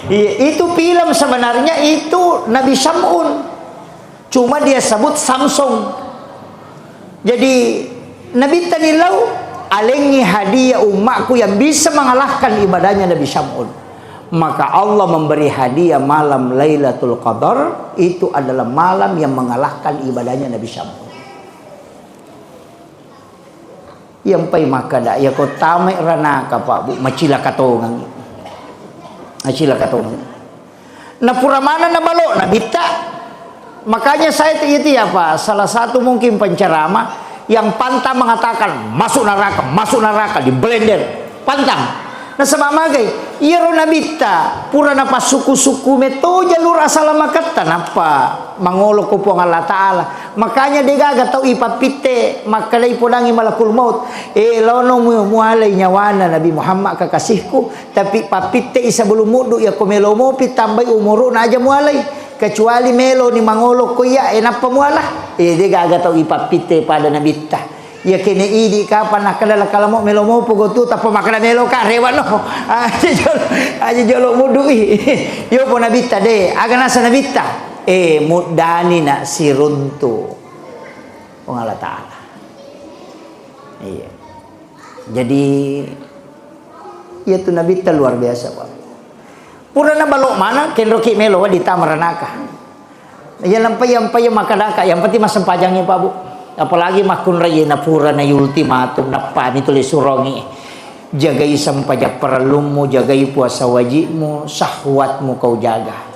Iya, itu film sebenarnya itu Nabi Syam'un. Cuma dia sebut Samsung. Jadi, Nabi Tanillau, alengi hadiah umatku yang bisa mengalahkan ibadahnya Nabi Syam'un. Maka Allah memberi hadiah malam Lailatul Qadar, itu adalah malam yang mengalahkan ibadahnya Nabi Syam'un. Yang pai makkada, ya ko tamai ranaka, Pak, Bu, macilaka tongang. Macilaka tongang. Napura maneng nabalo, nabitta. Makanya saya itu, itu ya, Pak, salah satu mungkin penceramah yang pantang mengatakan, "Masuk neraka, masuk neraka," di blender. Pantang. Nasaba magai, iyaro nabitta, pura napassuku-suku metto jalur asalamaketta, nappa mangolo ko Puang Allah Ta'ala. Makanya degaga tau ipappitte, makkedai podangi malakul maut, "Eh, laono mu-, mualai nyawana Nabi Muhammad kekasihku." Tapi pappittei sebelum muddu, iya ko melo mopi tambai umuru'na aja mualai. Kecuali meloni mangolo ko iya, e, nappa muala. E, de gaga tau ipappitte pada nabitta. Iya kene idi kapang nakkeda lakkalamo melo mopo gotu tappa makkeda meloka rewano. Aja jolo, aja jolo muddu i. Yopo nabitta de, aga nasa nabitta. E, muddani na siruntu. Puang Allah Ta'ala. Iya. Jadi, iya tu nabitta luar biasa, Pak. Purana balo mana, kenroki melo wa ditama ranaka. Iya lampai, lampai makadaka, yang penting massempajangi, Pak, Bu. Apalagi makkunrai na purana ultimatum, nappami tuli surongi. Jagai sempajang parellummu, jagai puasa wajibmu, syahwatmu kau jaga.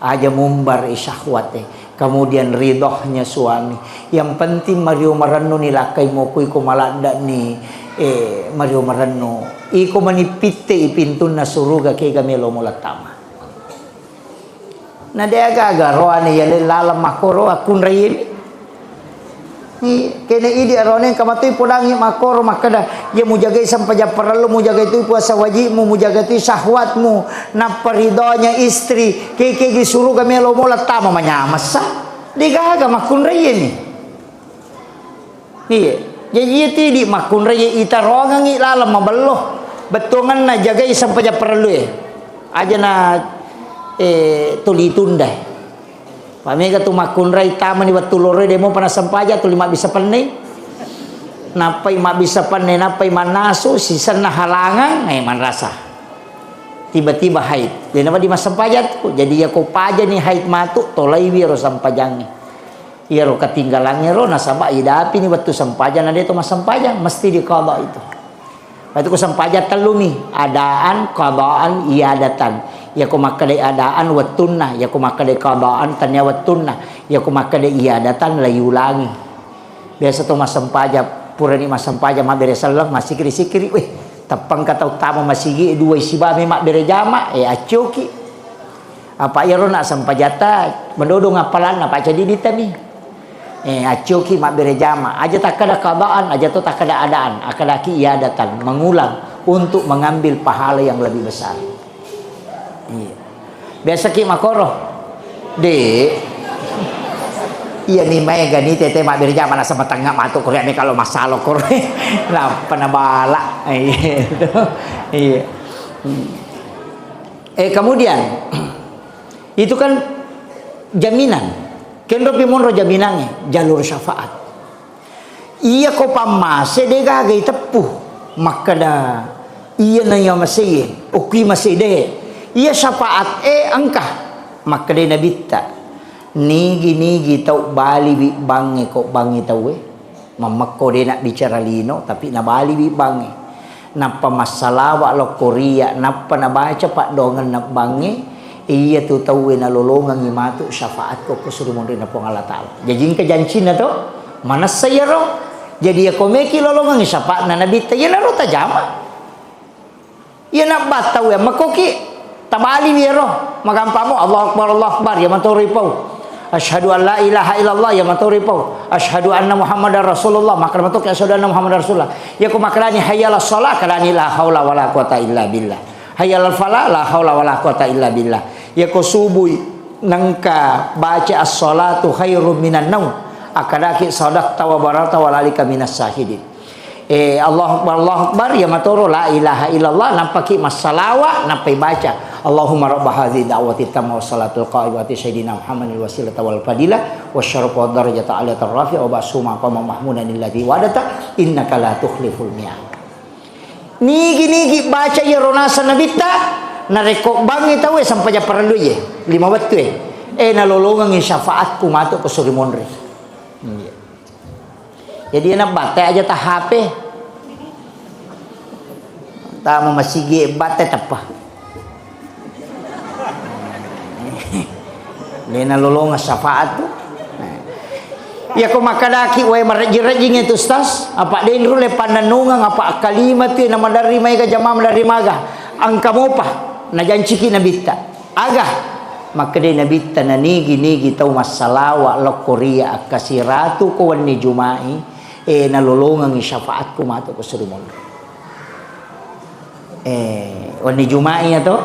Aja mumbar i syahwat e. Kemudian ridhonya suami. Yang penting mario marennu ni lakkai mokoi ko maladda ni, eh, mario marennu. Iko manippitte i pintunna suruga kega melo mulattama. Na de aga-aga roane yale laleng makkoro akkunraiemi. Iya, kene idi arone engka matoi podangi makkoro makkeda, iya mujagai sempajang parellu, mujagai tu puasa wajibmu, mujagai tu syahwatmu, nappa ridhonya istri, kekegi suruga melo mola tama manyamessa. Degaga makkunraieni. Iya, jadi iya tidi makkunrai itaroangengi laleng mabello. Bettuangenna jagai sempajang parellu e. Aja na, eh, tuli tunda. Pamega tu makkunrai tamani wettu loroi demo pana sempajang tuli mabbissa pennei. Nappai mabbissa pennei, nappai mannasu, sisenna halangang, eh, manrasa. Tiba-tiba haid. Dena wedding massempajang tu. Jadi yako pajani haid matu, tolaiwi ro sempajangnge. Iyaro ketinggalangngero nasaba idapini wettu sempajang na deto massempajang, mesti diqada itu. Berarti ku sempajang tellumi, adaan, qadaan, iadatan. Iya ko makkedai adaan wettunna, iya ko makkedai qadaan tania wettunna, iya ko makkedai iadatan laiulangi. Biasa to massempajang, purani massempajang mabbere selleng, massikiri-sikiri, weh, teppengka tau tama masigi dua siba me mabbere jama, eh, accoki. Apa iyaro na sempajatta, mendodong appalanna, paccadiditami. Eh, accoki mabbere jama. Aja takkeda qadaan, aja to takkeda adaan. Akkedaki iadatan, mengulang untuk mengambil pahala yang lebih besar. Iya. Biasa ki makoro. De. Iya ni maega ni tete mabbere jama nasaba tengnga matu kore me kalau masalo kore. Nappa nabala. Iya. Iya. Hmm. Eh, kemudian, itu kan jaminan. Kenropi monro jaminangnge, jalur syafaat. Iya ko pammase de gaga iteppu. Makkeda, iya na iya masei, okki masei de. Iya syafaat e engka. Makkeda nabitta, nigi-nigi tau bali wi bangnge ko bangngi tauwe. Mammekko de nabbicara lino, tapi nabaliwi bangnge. Nappa massalawa lokko ria, nappa nabaca paddoangenna bangnge, iyatu tauwe nalolongengngi matu syafaat ko, ko suri monrinna Puang Allah Ta'ala. Jaji engka jancinna to, manessa iyaro. Jadi yako meki lolongengngi syafaatna nabitta, iyanaro tajama. Iya nabba tau ya, mekkoki, tabaliwi ero, magampamo, Allahu Akbar, Allahu Akbar, ya matoro ipau. Asyhadu an la ilaha illallah, ya matoro pau. Asyhadu anna Muhammadar Rasulullah, makkeda matoki asyhadu anna Muhammadar Rasulullah. Yako makkedani hayya 'alas shalah, kedani la haula wala quwata illa billah. Hayya 'alal falah, la haula wala quwata illa billah. Yako subui nengka baca as-salatu khairum minan naum, akkedaki sadaqta wa bararta wa dzalika minas syahidin. Eh, Allahu Akbar, Allahu Akbar, ya matoro la ilaha illallah, nampaki massalawa, nappai baca, Allahumma rabba hadhihi da'wati tamma wa salatul qaimati sayyidina Muhammadil wasilata wal fadila wa syarafa wa darajata aliyata rafi'a wa ba'su maqama mahmudan alladzi wa'adta innaka la tukhliful mi'ad. Nigi-nigi baca iyaro naseng nabitta, narekko bangngi tauwe sempajang parellu ye, lima wettu e, eh, nalolongengngi syafaatku matu ko suri monri. Iya. Jadi enak batte aja ta H P. Tama masigi batte teppa. Lena lolonga syafaat tu. Iya ko makkadaki wae marejjing-rejjing itu, Ustaz, apa denru le pannennungeng apa akkalima tu na maderri maega jamaah maderri maga. Engka mopa najanciki nabitta. Aga? Makkedai nabitta, nanigi-nigi tau massalawa lokko ria akkasiratu ko wenni Juma'i, eh, nalolongengngi syafaatku matu ko suri monro. Eh, wenni Juma'i ya to?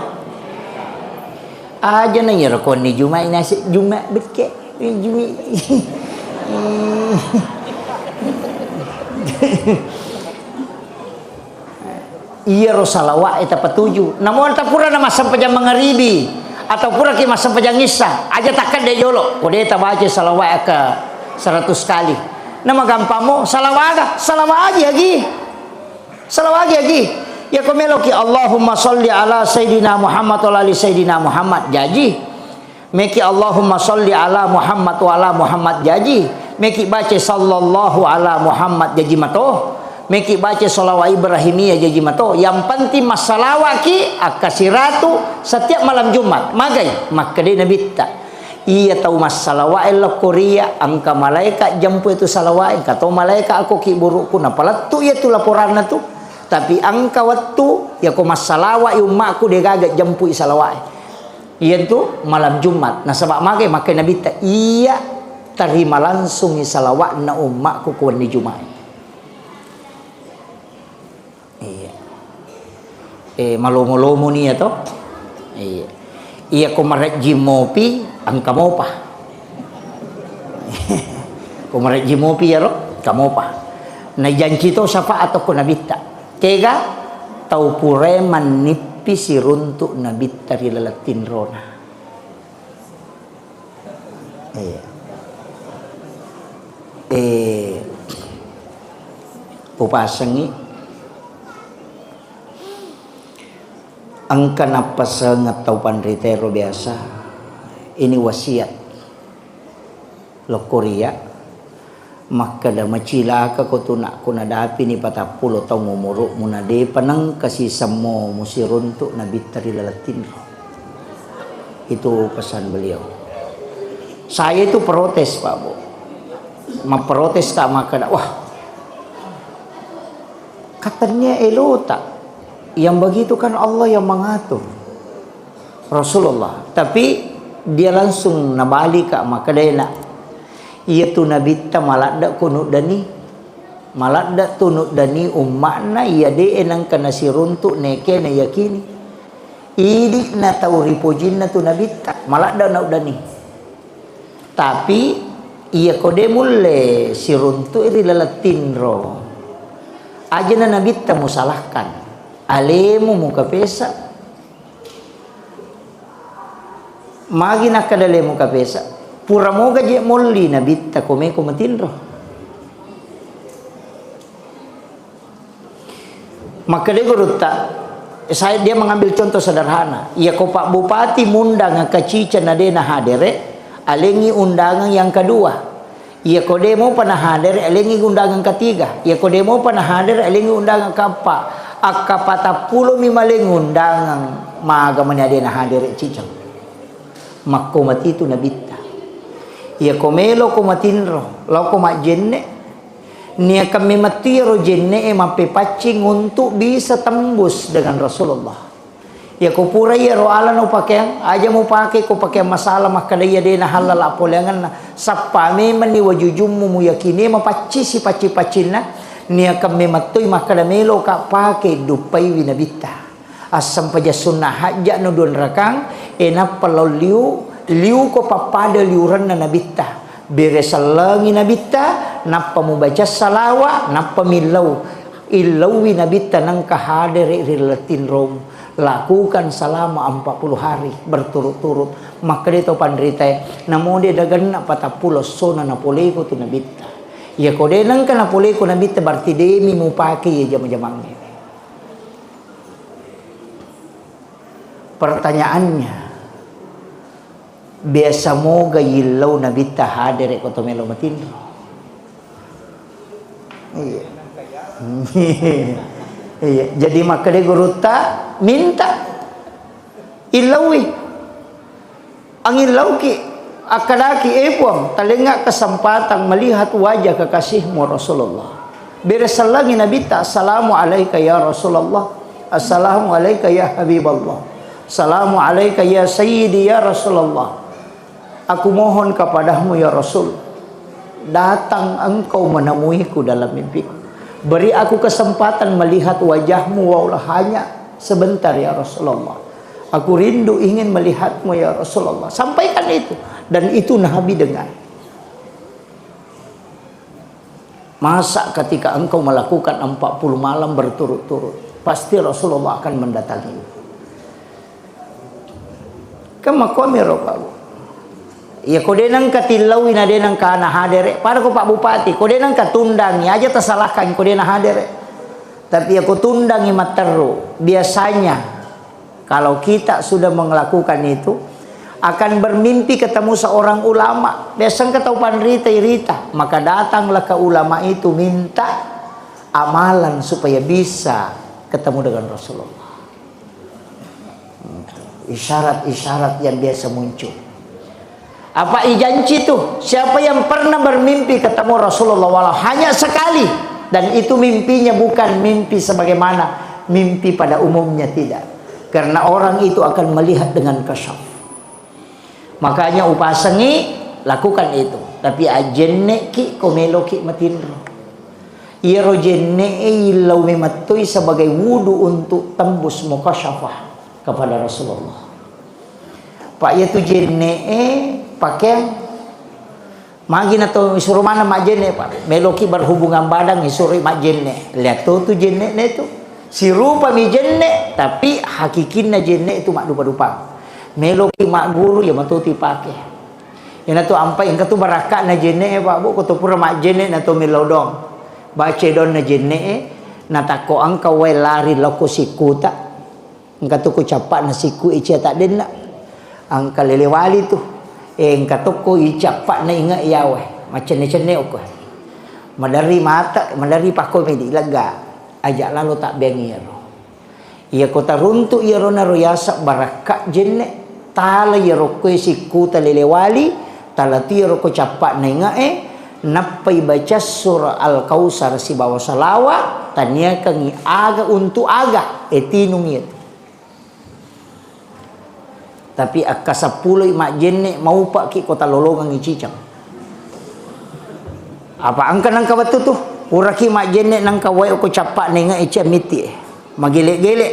Aja na iyaro ko wenni Juma'i nasi Juma' bekke. Eh, Juma'i. Iyaro salawa'e tapatuju. Namun ta pura na massempajang mangaribi atau puraki massempajang issa, aja takkedde jolo. Ko de tabaca salawa'e akka seratus kali. Na magampammo salawaga, salawaji agi. Salawaji agi. Ya ko meloki Allahumma salli ala Sayyidina Muhammad wa ala ali Sayyidina Muhammad. Jaji. Meki Allahumma salli ala Muhammad wa ala Muhammad jaji. Meki baca sallallahu ala Muhammad jaji mato. Meki baca salawat Ibrahimiyah jaji mato. Yang penting massalawaki akkasiratu setiap malam Jumat. Magai? Makkedai Nabitta. Iya tau massalawat lokko ria, engka malaikat jampu itu salawat, engka to malaikat aku ki burukku, napalettu iya tu laporanna tu. Tapi engka wettu, ya ko massalawat ummakku degaga jampu i salawat. Iyantu malam Jumat. Nasaba magai? Makkedai Nabitta, iya tarima langsungi salawatna ummakku ko wenni Jumat. Iya. Eh, malomo-lomo ni ya to? Iya. Iya ko marejji mopi, engka mopa. Ko marejji mopi ya ro, engka mopa. Najanci to syafaat ko Nabitta. Kega tau purae mannippi siruntu Nabitta ri laleng tinrona. Iya. Eh, upasengi engka nappasengeng tau panritero biasa ini wasiat lokkoria. Makkeda, "Macilaka ko tunakku, nadapini patappulo taung umuru'mu, nadepa nengka sisemmo musiruntu nabitta ri laleng tinro." Itu pesan beliau. Saya itu protes, Pak Bu. Memprotes, tak makkeda, "Wah, katanya elota. Yang begitu kan Allah yang mengatur." Rasulullah. Tapi dia langsung nabali ka makkedai na, "Iya tu nabitta maladde ko nuddani. Maladde tu nuddani umma'na iya de e nengka nasiruntu neke nayakini. Idi na tau ripojinna tu nabitta, maladde na uddani. Tapi iya ko de mulle siruntu ri laleng tinro. Aja na nabitta musalahkan. Alemu mukapesa." Magi nakkeda lemu kapesa, pura moga je molli nabitta ko meko matinro. Makkeda gurutta, saya, dia mengambil contoh sederhana. Iya ko Pak Bupati mundang engka ciceng na de na hadere, alengi undangan yang kedua. Iya ko de mopa nahadere, alengi undangan ketiga. Iya ko de mopa nahadere, alengi undangan keempat. Akka patappulo mi maleng undangan, maga mani ade nahadere ciceng. Makko matitu nabitta. Iya ko melo ko matinro, lao ko majjenne. Niakan memang tu iyaro jenne e mappepaccing untuk bisa tembus dengan Rasulullah. Iyako pura iyaro alana upakeang, aja mupake ko pakeang masala makkeda iya de nahallala poleangenna. Sappa memenni wajujummu muyakini mapaccisi pacci-paccinna, niakang memettoi makkeda meloka pake duppaiwi nabitta. Assempajang sunna hajja no duanrakang, e nappa lao liu, liuko pappada liurenna nabitta. Bere sellengi nabitta, nappa mubaca salawa, nappa millau. Illauwi nabitta nengka hadere ri laleng tinromu. Lakukan selama empat puluh hari berturut-turut. Makkeda to panritae, namo de dagenna patappulo essona napoleko tu nabitta. Iyako de nengka napoleko nabitta, berarti demi mupake iya jama-jamangnge. Pertanyaannya, biasa moga yillau nabitta hadere ko to melo matinro? Iya. Iya. Jadi makkeda gurutta, minta. Illaui. Angillauki, akkadaki, "Eh, Puang, talengnga kesempatan melihat wajah kekasihmu Rasulullah." Bere sellengi nabitta, "Assalamu alaika ya Rasulullah. Assalamu alaika ya Habiballah. Assalamu alaika ya Sayyidi ya Rasulullah. Aku mohon kepadamu ya Rasul. Datang engkau menemuiku dalam mimpiku. Beri aku kesempatan melihat wajahmu walau hanya sebentar ya Rasulullah. Aku rindu ingin melihatmu ya Rasulullah." Sampaikan itu. Dan itu Nabi dengar. Masa ketika engkau melakukan empat puluh malam berturut-turut, pasti Rasulullah akan mendatangimu. Kan makkuami ro, Pak, Bu. Iya, ko de nengka tillaui na de nengka na hadere, pada ko Pak Bupati, ko de nengka tundangi, aja tasalahkan ko de na hadere. Tapi iya ko tundangi matteru, biasanya kalau kita sudah melakukan itu, akan bermimpi ketemu seorang ulama. Biasa engka tau panrita irita, maka datanglah ke ulama itu minta amalan supaya bisa ketemu dengan Rasulullah. Isyarat-isyarat yang biasa muncul. Apa ijanci tuh, siapa yang pernah bermimpi ketemu Rasulullah walau hanya sekali, dan itu mimpinya bukan mimpi sebagaimana mimpi pada umumnya, tidak. Karena orang itu akan melihat dengan kasyaf. Makanya upasengi, lakukan itu. Tapi ajenne ki ko meloki matinro. Iyaro jenne'e illau memettoi sebagai wudu untuk tembus mukasyafah kepada Rasulullah. Pak, iyatu jenne'e pakeang. Magi nato isuro maneng majjenne, Pak? Meloki berhubungan badan, isuroi majjenne. Lihat to tu jenne'na itu. Sirupami jenne, tapi hakikinna jenne itu maddupa-dupang. Meloki magguru, iya matu tu ipake. Iyanatu ampai engka tu barakka'na jenne'e, Pak, Bu, ko to pura majjenne na to millau doang. Baca doanna jenne'e, natakko engka wae lari lao ko sikkuta. Engka tu ko cappa'na sikku e cia taddenna. Engka lele wali tu. Eh, engka tokko i cappa'na inge yawe. Macenne-cenne okko. Maderri mata, maderri pakko medi lega. Aja lalo tabbeang iyaro. Iya ko taruntu iyaro naro yaseng barakka jenne, tala iyaro koe sikkuta lele wali, tala tu iyaro ko cappa'na inge e, nappai baca surah Al-Kautsar sibawa salawa, taniakangi aga untu aga, e tinung iyatu. Tapi akka seppulo i majjenne, maupa'ki ko talolongengi ciceng. Apa engka nengka wettu tu, puraki majjenne nengka wae ko cappa'na inge e cia mitti e. Magele-gele,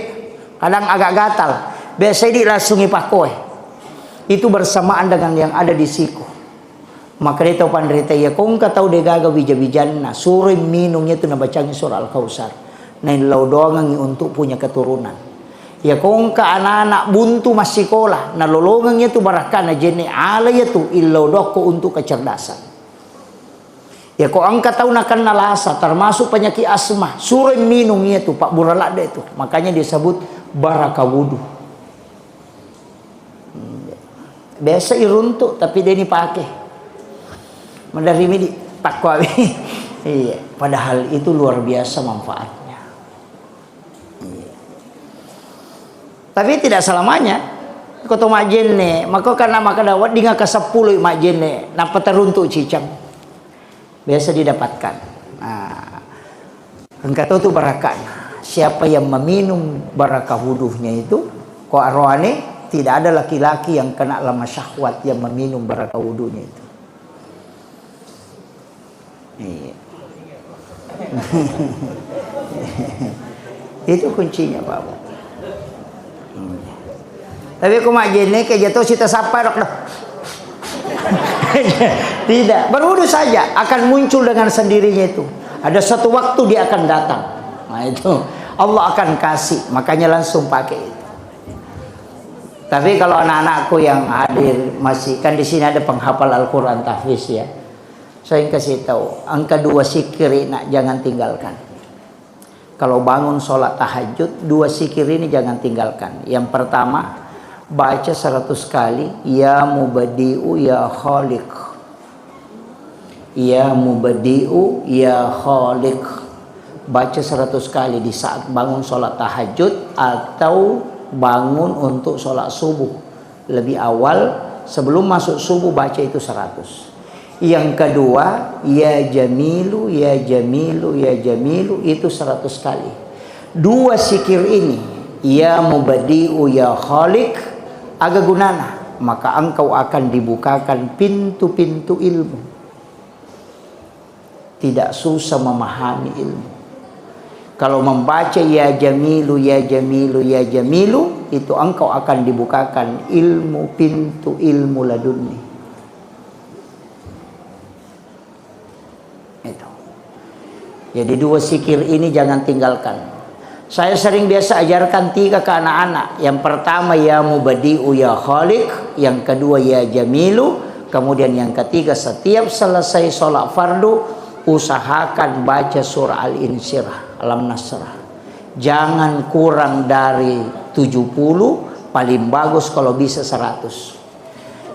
kadang agak gatal. Biasa idi langsung ipakkoe. Itu bersamaan dengan yang ada di siku. Makkedai tau panrita, iya ko engka tau degaga wija-wijanna, suroi minung iyatu nabacangi surah Al-Kautsar. Naillau doangengi untuk punya keturunan. Iya ko engka anak-anak buntu massikola, nalolongeng iyatu barakkana jenne, ala iyatu illau doakko untuk kecerdasan. Iya ko engka tau nakenna lasa, termasuk penyakit asma, suroi minung iyatu, pabbura ladde tu. Makanya disebut baraka wudu. Biasa iruntu, tapi de nipake. Maderri midi, takkuawi. Iya, padahal itu luar biasa manfaatnya. Iya. Tapi tidak selamanya. Ko to majjenne, maka karena makkeda wedding ka seppulo i majjenne, nappa taruntu ciceng. Biasa didapatkan. Nah, engka to tu barakana. Siapa yang meminum barakah wuduhnya itu, Ko aroane, tidak ada laki-laki yang kena lemah syahwat yang meminum baraka wudunya itu. Iya. Itu kuncinya, Pak Bu. Hmm. Tapi ko majjenne ke jatuh sita sapa dok dah. Tidak, berwudu saja akan muncul dengan sendirinya itu. Ada suatu waktu dia akan datang. Nah, itu Allah akan kasih, makanya langsung pakai itu. Tapi kalau anak-anakku yang hadir masih, kan di sini ada penghafal Al-Quran tahfiz ya. Saya kasih tahu, angka dua sikir ini nak jangan tinggalkan. Kalau bangun sholat tahajud, dua sikir ini jangan tinggalkan. Yang pertama, baca seratus kali, "Ya Mubadi'u, Ya Khaliq." "Ya Mubadi'u, Ya Khaliq." Baca seratus kali di saat bangun sholat tahajud atau bangun untuk sholat subuh. Lebih awal, sebelum masuk subuh, baca itu seratus. Yang kedua, "Ya Jamilu, Ya Jamilu, Ya Jamilu," itu seratus kali. Dua sikir ini, "Ya Mubadi'u, Ya Khaliq," aga gunana? Maka engkau akan dibukakan pintu-pintu ilmu. Tidak susah memahami ilmu. Kalau membaca "Ya Jamilu, Ya Jamilu, Ya Jamilu," itu engkau akan dibukakan ilmu, pintu ilmu ladunni. Itu. Jadi dua sikir ini jangan tinggalkan. Saya sering biasa ajarkan tiga ke anak-anak. Yang pertama, "Ya Mubadi'u, Ya Khaliq." Yang kedua, "Ya Jamilu." Kemudian yang ketiga, setiap selesai sholat fardu, usahakan baca surah Al-Insyirah, Alam Nasrah. Jangan kurang dari tujuh puluh, paling bagus kalau bisa seratus.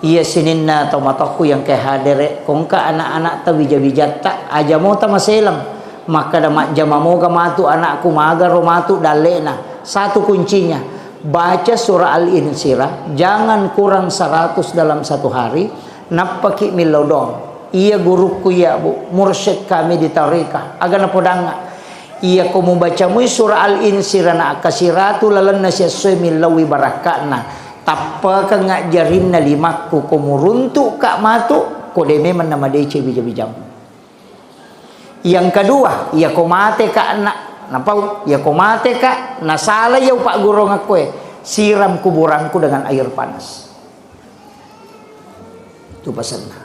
Iya sininna tomatoakku yang ke hadere, ko engka anak-anak ta wija-wijatta, aja mota maselang. Makkada majjama moga matu anakku, magaro matu dalle'na. Satu kuncinya, baca surah Al-Insyirah, jangan kurang seratus dalam satu hari, nappaki millau doang. Iya gurukku iya, Bu, mursyid kami di tarika. Aga napodangnga. Iya ko mubaca mui surah Al-Insyirah na akkasiratu lalenna siessoe millauwi barakka'na. Tappakeng ajjarinna limakku, ko muruntu'ka matu, ko de memang namadeceng wija-wijammu. Yang kedua, iya ko mateka nak, napau, iya ko mateka, nasala iya upaggurungekkoe, siram kuburangku dengan air panas. Itu pesanna.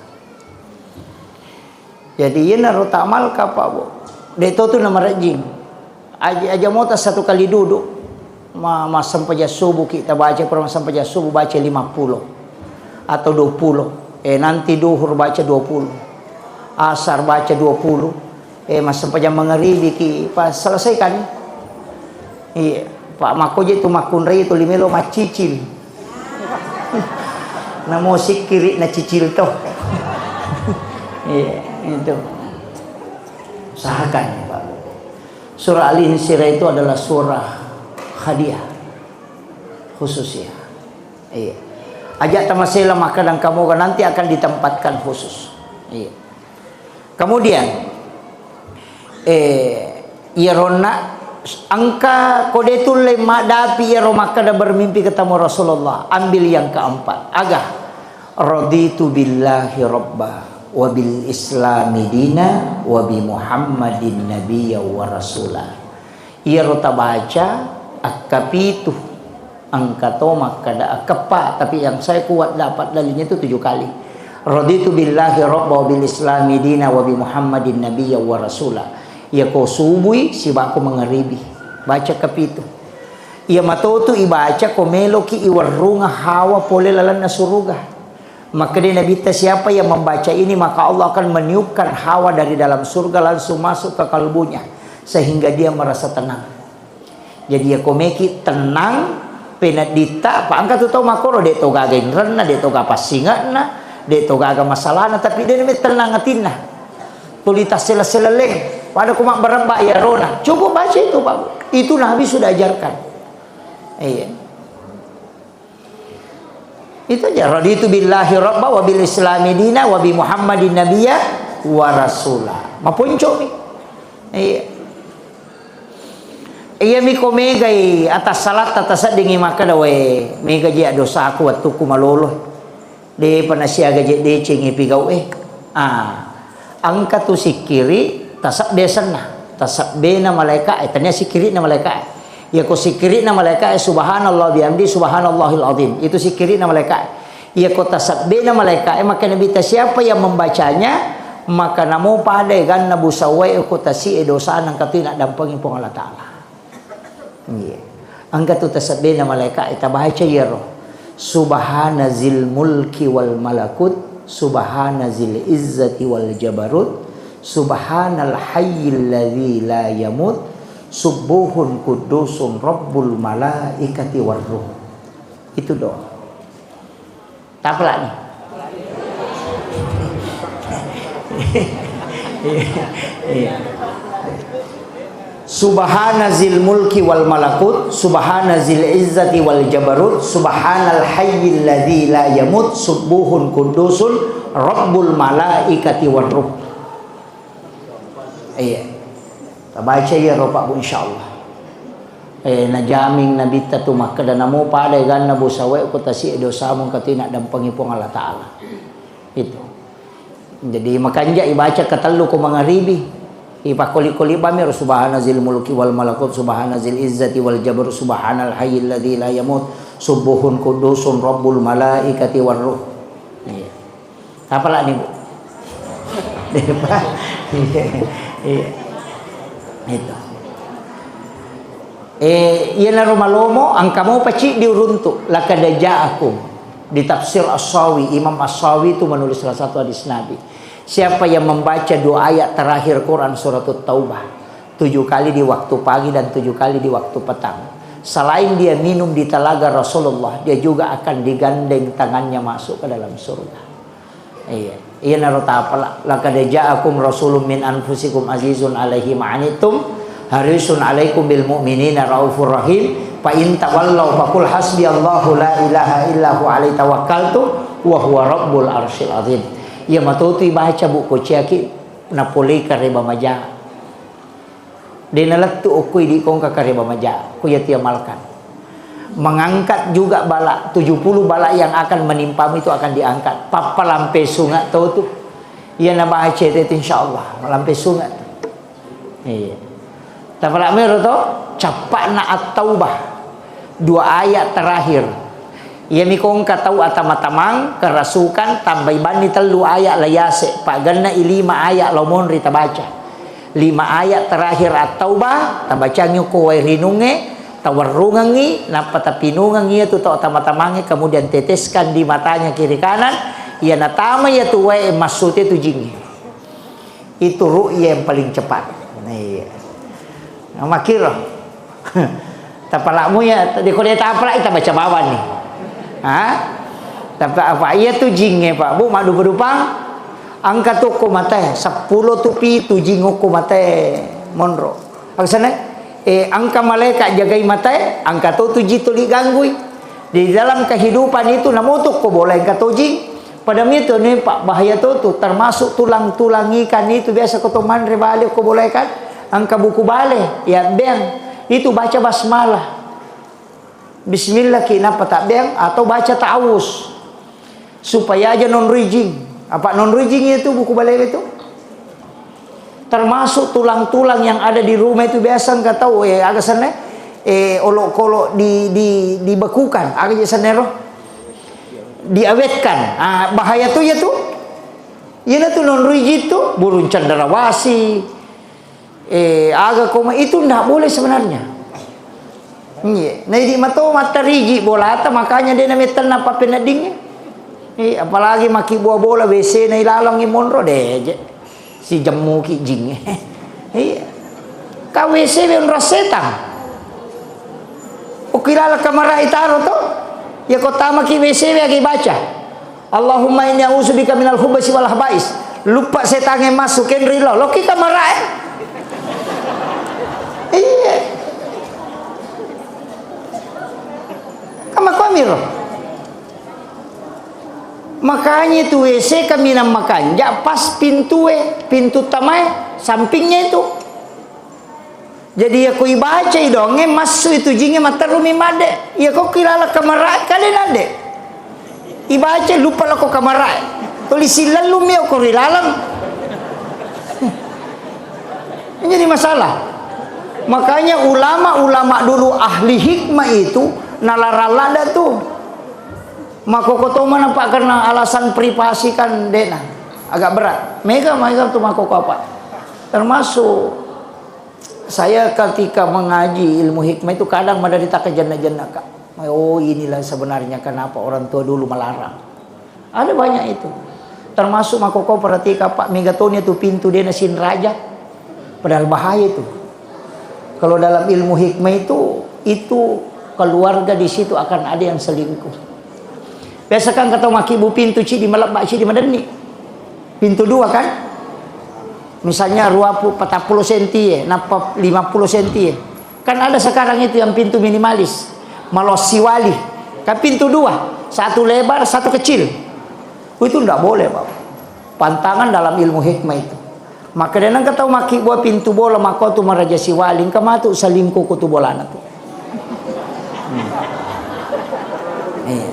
Jadi, iyanaro ta'amalka, Pak, Bu. De' to tu namarejjing. Aja, aja mota satu kali duduk. Ma-, massempajang subuh ki tabaca, pura massempajang subuh baca lima puluh atau dua puluh. Eh, nanti duhur baca dua puluh. Asar baca dua puluh. Eh, massempajang mangaribi ki pa selesaikan. Iya, Pak, makko je tu makkunrai tu limelo maccicil. Namo sikkiri nacicil to. Iya, itu. Usahakan ya, Pak. Surah Al-Insyirah itu adalah surah hadiah khusus ya. Iya. Ajak tamasela maka dan kamu nanti akan ditempatkan khusus. Iya. Kemudian, eh, iyaronna engka ko de tulle maddapi iyaro makkeda bermimpi ketemu Rasulullah. Ambil yang keempat. Aga? Raditu billahi rabba wa bil islami dina wa bi Muhammadin nabiyya wa rasula. Iyaro tabaca akkapitu, engka to makkeda akkeppa, tapi yang saya kuat dapat dalilnya itu tujuh kali. Raditu billahi rabba wa bil islami dina wa bi Muhammadin nabiyya wa rasula. Iya ko subui sibawa ko mangaribi, baca kapitu. Iya matotu ibaca ko meloki iwerrunga hawa pole lalenna suruga. Makkeda Nabitta, siapa yang membaca ini, maka Allah akan meniupkan hawa dari dalam surga langsung masuk ke kalbunya, sehingga dia merasa tenang. Jadi, iya ko meki tenang, penedditta, apa engka tu tau makkoro, de to gaga inrenna, de to gaga passinge'na, de to gaga masalahna, tapi de me tenang atinna. Tuli tassela-sela leng. Pada ko mabbarebba iyarona. Cukup baca itu, Pak. Itu Nabi sudah ajarkan. Iya. Itu aja, raditu billahi rabba wa bil islami dina wa bi Muhammadin nabiyya wa rasula. Maponcomi. Iya. Iyami ko megai atassalatta taseddingi makkeda, "We, mega je dosaku wettukku malolo. Depa nasiaga je decengi pigau e." Ah, engka tu sikkiri tasebbe senna. Tasebbena malaika e, tania sikkirina malaika e. Iya ko sikkirina malaika e, "Subhanallah bihamdi, subhanallahil azim." Itu sikkirina malaika e. Iya ko tasebbena malaika e, maka Nabi ta, "Siapa yang membacanya, maka namo pada ganna busawae ko tasi e dosana engka tu naddampengi Puang Allah Ta'ala." Iya. Engka tu tasebbena malaika e tabaca iyaro. Subhana zil mulki wal malakut, subhana zil izzati wal jabarut, subhanal hayyil ladzi la yamut, subbuhun quddusun rabbul malaikati war ruh. Itu doang. Tapalani. Iya. Subhana zil mulki wal malakut, subhana zil izzati wal jabarut, subhanal hayyil ladzi la yamut, subbuhun quddusun rabbul malaikati war ruh. Iya. Tabaca iyaro, Pak, Bu, insyaallah. Eh, najaming Nabitta tu makkeda, "Namo pada ganna busawae ko tasi e dosamu engka tu naddampengi Puang Allah Ta'ala." Itu. Jadi, makanja ibaca katellu ko mangaribi. Ipakkoli-koli bami ro, "Subhana zil mulki wal malakut, subhana zil izzati wal jabarut, subhanal hayyil ladzi la yamut, subbuhun quddusun rabbul malaikati war ruh." Iya. Apalagi, Bu? Iya. Itu. Eh, iyanaro malomo, engka mopa ciddi uruntu, laqad ja'akum. Di tafsir As-Sawi, Imam As-Sawi itu menulis salah satu hadis Nabi. Siapa yang membaca dua ayat terakhir Quran surat Taubah, tujuh kali di waktu pagi dan tujuh kali di waktu petang, selain dia minum di telaga Rasulullah, dia juga akan digandeng tangannya masuk ke dalam surga. Iya. Iyanaro tapala, "Laqad ja'akum rasulun min anfusikum azizun alaihi ma anittum, harisun alaikum bil mu'minina raufur rahim, fa in tawallau faqul hasbiyallahu la ilaha illa huwa alaihi tawakkaltu wa huwa rabbul arsyil azim." Iya matotu ibaca, Bu, ko ciaki napolei kareba maja. De nalettu okko idi kongka kareba maja, ko iya tiamalkan. Mengangkat juga bala, tujuh puluh bala yang akan menimpamu itu akan diangkat. Pappa lampe sunga to tu. Iya nabaca itu insyaallah, lampe sunga tu. Iya. Tapala mero to, cappa'na At-Taubah. Dua ayat terakhir. Iyami kongka tau atama-tamang, kerasukan, tambai banni tellu ayat la yase, paggenna i lima ayat lo monri tabaca. Lima ayat terakhir At-Taubah, tabacangi ko wae rinungnge, tawerrungengngi, nappa tapinungengngi iyatu tau atama-tamangnge, kemudian teteskan di matanya kiri kanan, iya natama iyatu wae massute tu jingnge. Itu ru'yah yang paling cepat. Nah, iya. Nah, makkiro. Tapala'mu ya, de ko de tapala, ita baca bawang ni. Ha? Tapi apa iya tu jingnge, Pak, Bu, maddupa-dupang. Engka tu ko mate, seppulo tu pitu jing ko mate monro. Aksana, eh, engka malaikat jagai mate, engka to tu jing tuli ganggui. Di dalam kehidupan itu, namoto ko bola engka to jing. Pada mitu ni, Pak, bahaya to tu, termasuk tulang-tulang ikan itu biasa ko to manre bale ko bola ikan, engka buku bale, ya beng, itu baca basmalah. Bismillah ki napa tak beng atau baca ta'awuz. Supaya aja non rijing. Apa non rijing itu buku bale itu? Termasuk tulang-tulang yang ada di rumah itu biasa engka tau, eh, aga senna, eh, olok-kolok di, di, dibekukan, aga je senna ro? Diawetkan. Ah, bahaya tu ya tu. Iyana tu non rijing tu, burung cendrawasih. Eh, aga koma itu ndak boleh sebenarnya. Iya. Nah, idi mato mata rijing bolata, makanya dia namettenna pappeneddingnge. Iya, apalagi maki buah bola, W C na ilalang monro, deje. Si jemmuki jing. Iya. Ka W C be onrang setang. Ukilala kamara itaro to. Ya ko tamaki W C be agi baca. Allahumma inni a'udzubika minal khubasi wal khabais. Luppa setangnge masuk kenri lo. Loki kamara e. Iya. Kama komiro. Makanya itu W C kaminang makanja pas pintue, pintu tamae, sampingnya itu. Jadi, iyako ibacai doangnge, massu itu jingnge, matterrumi madde. Iyako ki laleng kamarae, kale nadde. Ibacai, luppa lako kamarae. Tuli sillellumi okko ri laleng. Jadi masalah. Makanya ulama-ulama dulu ahli hikmah itu nalarang ladda tu. Makkokko to mana, Pak, karena alasan privasi kan de'na. Agak berat. Mega, mega tu makkokko apa? Termasuk saya ketika mengaji ilmu hikmah itu kadang madari takkajenna-jenna, Kak. Oh, inilah sebenarnya kenapa orang tua dulu melarang. Ada banyak itu. Termasuk makkokko perhatikan, Pak, mega toni tu pintu de'na sinraja. Padahal bahaya itu. Kalau dalam ilmu hikmah itu, itu keluarga di situ akan ada yang selingkuh. Biasa kan kata makkibbu pintu cidi malebba, cidi madenni. Pintu dua kan? Misalnya ruappulo, patappulo senti e, nappa limappulo senti e. Kan ada sekarang itu yang pintu minimalis, malossiwali. Kan pintu dua, satu lebar, satu kecil. Itu ndak boleh, Pak. Pantangan dalam ilmu hikmah itu. Maka dia nengka tau makkibbu pintu bola, maka tu maraja siwali, engka matu selingkuh ku tu bolana tu. Hmm. Iya.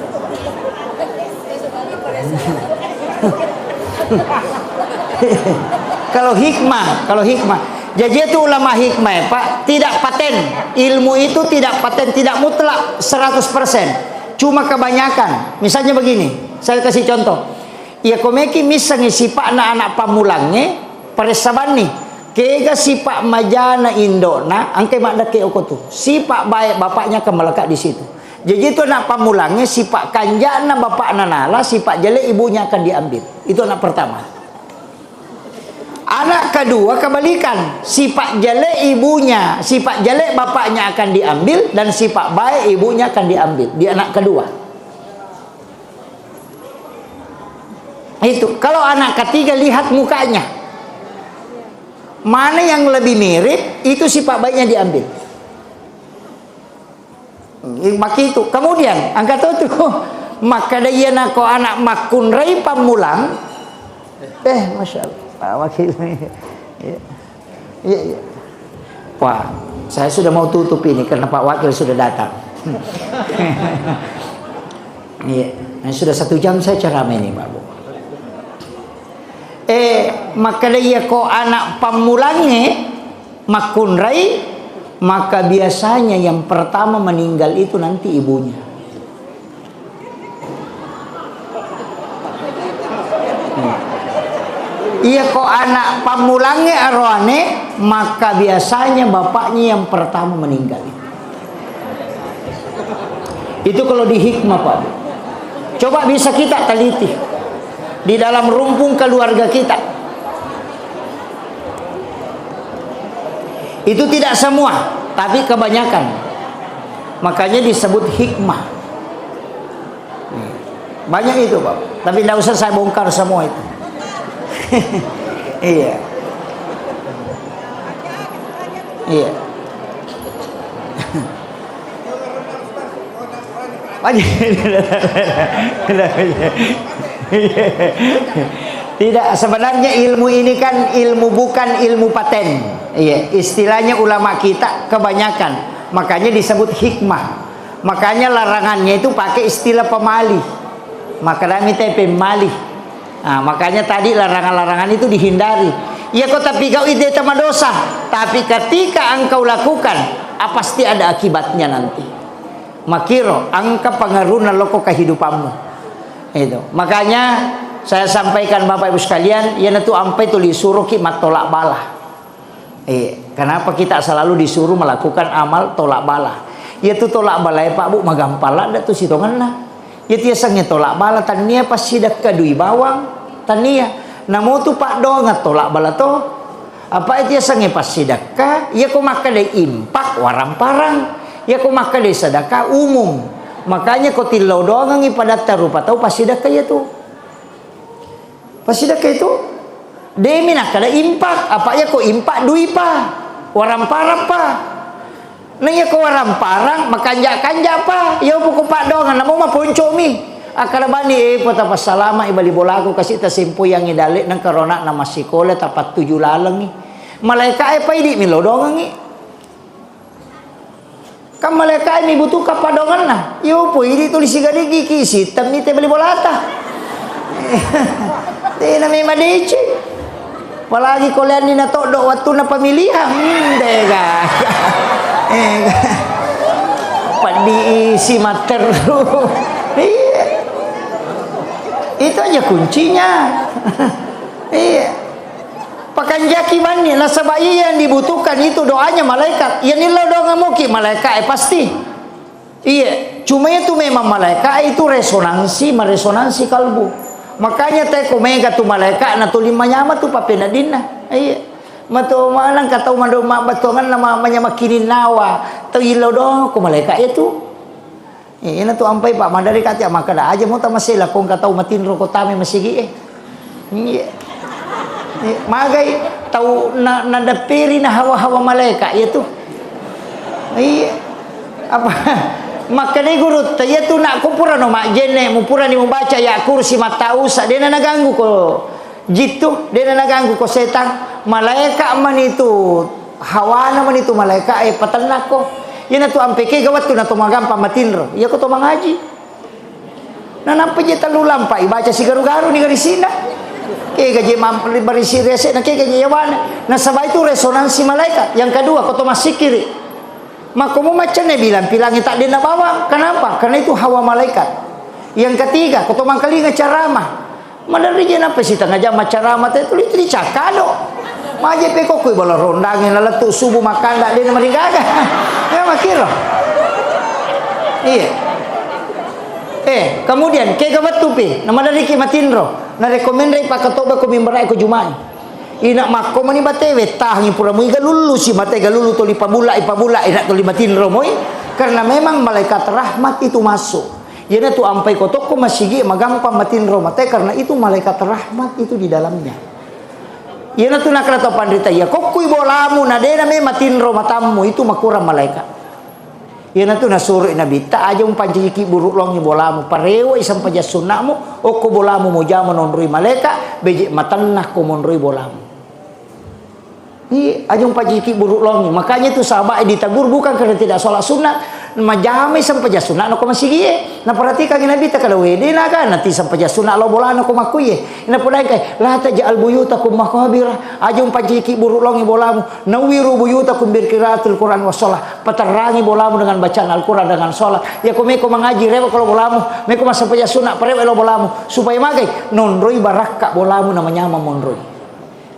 Kalau hikmah, kalau hikmah. Jadi itu ulama hikmah ya, Pak, tidak paten. Ilmu itu tidak paten, tidak mutlak seratus persen. Cuma kebanyakan. Misalnya begini, saya kasih contoh. Iya, ko meki missengi sipa'na anak pammulangnge, paressa banni. Kega sipa' majana indo'na, engkai maddekke oko tu. Sipa' baik bapaknya akan melekat di situ. Jadi itu anak pammulangnge, sipa' kanja'na bapakna nala, sipa' jelek ibunya akan diambil. Itu anak pertama. Anak kedua kebalikan, sipa' jelek ibunya, sipa' jelek bapaknya akan diambil, dan sipa' baik ibunya akan diambil. Di anak kedua. Itu, kalau anak ketiga, lihat mukanya. Mana yang lebih mirip, itu sipa' baiknya diambil. Hmm, makitu. Kemudian, angka to tu, makkeda iya nako anak makkunrai pammulang. Eh, Masya Allah. Ah, makitu. Iya. Iya, iya. Wah, saya sudah mau tutup ini karena Pak Wakil sudah datang. Iya, nah, sudah satu jam saya ceramah ini, Pak Bu. Eh, makkeda iya ko anak pammulangnge makkunrai, maka biasanya yang pertama meninggal itu nanti ibunya. Iya ko anak pammulangnge aroane, maka biasanya bapaknya yang pertama meninggal. Itu kalau di hikmah, Pak. Coba bisa kita teliti di dalam rumpun keluarga kita. Itu tidak semua, tapi kebanyakan. Makanya disebut hikmah. Banyak itu, Pak. Tapi ndak usah saya bongkar semua itu. Iya. Iya. Banyak. Tidak, sebenarnya ilmu ini kan ilmu, bukan ilmu paten. Iya, istilahnya ulama kita kebanyakan. Makanya disebut hikmah. Makanya larangannya itu pakai istilah pamali. Maka kami te pemali. Nah, makanya tadi larangan-larangan itu dihindari. Iya, kau tapi kau ide tamadosa. Tapi ketika engkau lakukan, ah, pasti ada akibatnya nanti. Makiro, engka pengaruhna loko kehidupanmu. Itu. Makanya saya sampaikan Bapak Ibu sekalian, iyanatu ampai tuli suruh ki mattolak bala. Eh, kenapa kita selalu disuruh melakukan amal tolak bala? Iya tu tolak bala ya, Pak Bu, magampang ladda tu sitongenna. Iya tu yasengnge tolak bala, tania passidekka dui bawang, tania. Namo tu paddoangeng tolak bala to. Apa itu yasengnge passidekka? Iya ko makkeda impak, waramparang. Iya ko makkeda sedekah, umum. Makanya ko tillau doangengngi padatta rupa tau passidekka iya tu. Passidekka itu, demi nakkeda impak, apa iya ko impak dui pa, waramparang pa. Na iya ko waramparang, makanja-kanja pa, iya poko paddoangeng, namo maponcomi. Akkeda bani, eh, pota passalama i bali bolaku, kasi tasempoyangngi dalle, nengka rona'na massikola, tapattuju lalengngi. Malaika e pa idi mi lodongengngi. Kan malaeka'e mibutuhkan padongenna. Iyo, po idi tuli sigarigi ki, sitemmi te bali bolata. Tena memang deceng. Apalagi ko leanni na toddo wattunna pemilihan. Hmm, dega. Eh, peddi isi matteru. Iya. Itu aja kuncinya. Iya. Pakanjaki manni, nasaba iya yang dibutuhkan itu doanya malaikat. Iya nillau doang moki malaeka'e pasti. Iya, cuma itu memang malaeka'e itu resonansi, meresonansi kalbu. Makanya te ko mega tu malaeka'na tuli manyama tu pappeneddinna. Iya. Matu manang ka tau mado-, ma-, battuanganna ma-, manyama kininnawa. Tau illau doang ko malaeka'e tu. Ina tu ampai, Pak, maderri kati makkeda aja mo tamasela ko engka tau matinro ko tame masigi e. Iya. Iya, magai tau na, nadepperi na hawa-hawa malaeka iya tu. Iya. Apa? Makkeda guru ta iya tu nak ko purano majjenne, mu purani mubaca ya kursi mattausa, dena naganggu ko. Jittu, dena naganggu ko setang. Malaeka mani tu, hawana mani tu malaeka e patennakko. Iyana tu ampe kega wettu na to magampang matinro. Iya ko to mangaji. Nanappa je tellu lampa ibaca sigaru-garu ni garisina. Kega je mam-, barisi rese na kega je yawana. Nasaba itu resonansi malaeka. Yang kedua, ko to masikiri. Makkomo maccanne bilang-pilangi taddenna bawang. Kenapa? Karena itu hawa malaikat. Yang ketiga, ko to mangkalinga ceramah. Maderri je nappa sitengnga jam maccarama te tuli tu dicakkado. Maje pe kokkoi bola rondangnge nalettu subuh makkanda de namarigaga. Ya makkiro. Iya. Eh, kemudian kega wettu pi, namaderriki matinro, narekomenrei pakkatoba ko mimbara ko Juma'i. Ina makko mani bate wettahangi pura mui galullu si mate galullu toli pabulla, ipabulla, ina toli matinro moi. Karena memang malaikat rahmat itu masuk. Iyanatu ampai ko tokko masigi magampang matinro mate karena itu malaikat rahmat itu di dalamnya. Iyanatu nakkeda tau panrita, iya kokkui bolamu na dena me matinro matammu itu makurang malaikat. Iyanatu nasuro Nabitta aja umpanciki buruk longi bolamu, parewai sempajang sunna'mu, okko bolamu mujama nonroi malaikat, beje matenna ko monroi bolamu. Iya, aja umpanciki buruk longi. Makanya itu sahabat ditegur bukan karena tidak sholat sunat. Majamai sempajang sunat nako masigi e. Nah, perhatikan Nabi tak ada wede naga nanti sempajang sunat lo bolana ko makuye. Nah, podai kai, la taj'al buyutakum maqabira. Aja umpanciki buruk longi bolamu. Nawwiru buyutakum bil qiraatil Qur'an was shalah. Paterrangi bolamu dengan bacaan Al-Quran, dengan sholat. Ya ko meko mangaji rewa kalau bolamu, meko masempajang sunat parewa lo bolamu supaya magai nonroi barakka bolamu na manyamang monroi.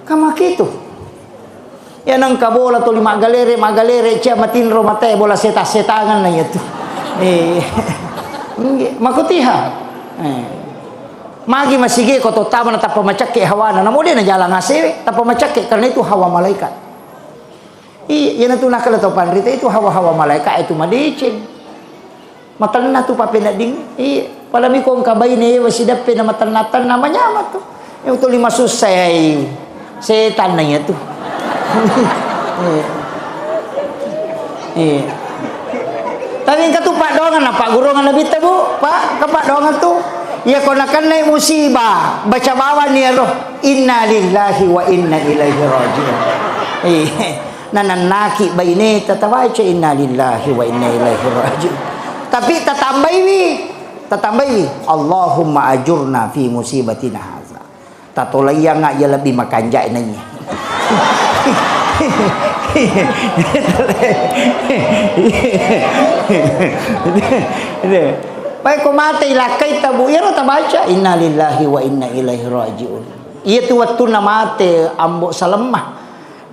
Kamakitu. Ya nengka bola tuli maggalere, maggalere, cia matinro mate bola seta-setangan na iya tu. Eh. Nggih, makutiha. Eh. Magi masigi ko to tama na tappa macakke hawana, namo de na jalang asewe, tappa macakke karena itu hawa malaikat. Iya, iyanatu nakkeda tau panrita itu hawa-hawa malaikat itu madeceng. Matenna tu pappenedding. Iya, palami ko engka baine wa sideppe na matenna-tenna manyama tu. Yang tuli masussa ai setan na iya tu. Iya. Iya. Tapi engka tu paddoangan na pagguruangan Nabitta, Bu, Pak, engka paddoangan tu. Iya ko nakennai musibah, baca bawang ni ero. Inna lillahi wa inna ilaihi raji'un. Iya. Nanennaki baineta tabaca inna lillahi wa inna ilaihi raji'un. Tapi tatambaiwi, tatambaiwi, Allahumma ajurna fi musibatina hadza. Tatolaiyangnga iya lebbi makanja'e naiya. Pai ko mate ilakkai tabu, iyaro tabaca inna lillahi wa inna ilaihi raji'un. Iya tu wettunna mate Ambo Salemmah.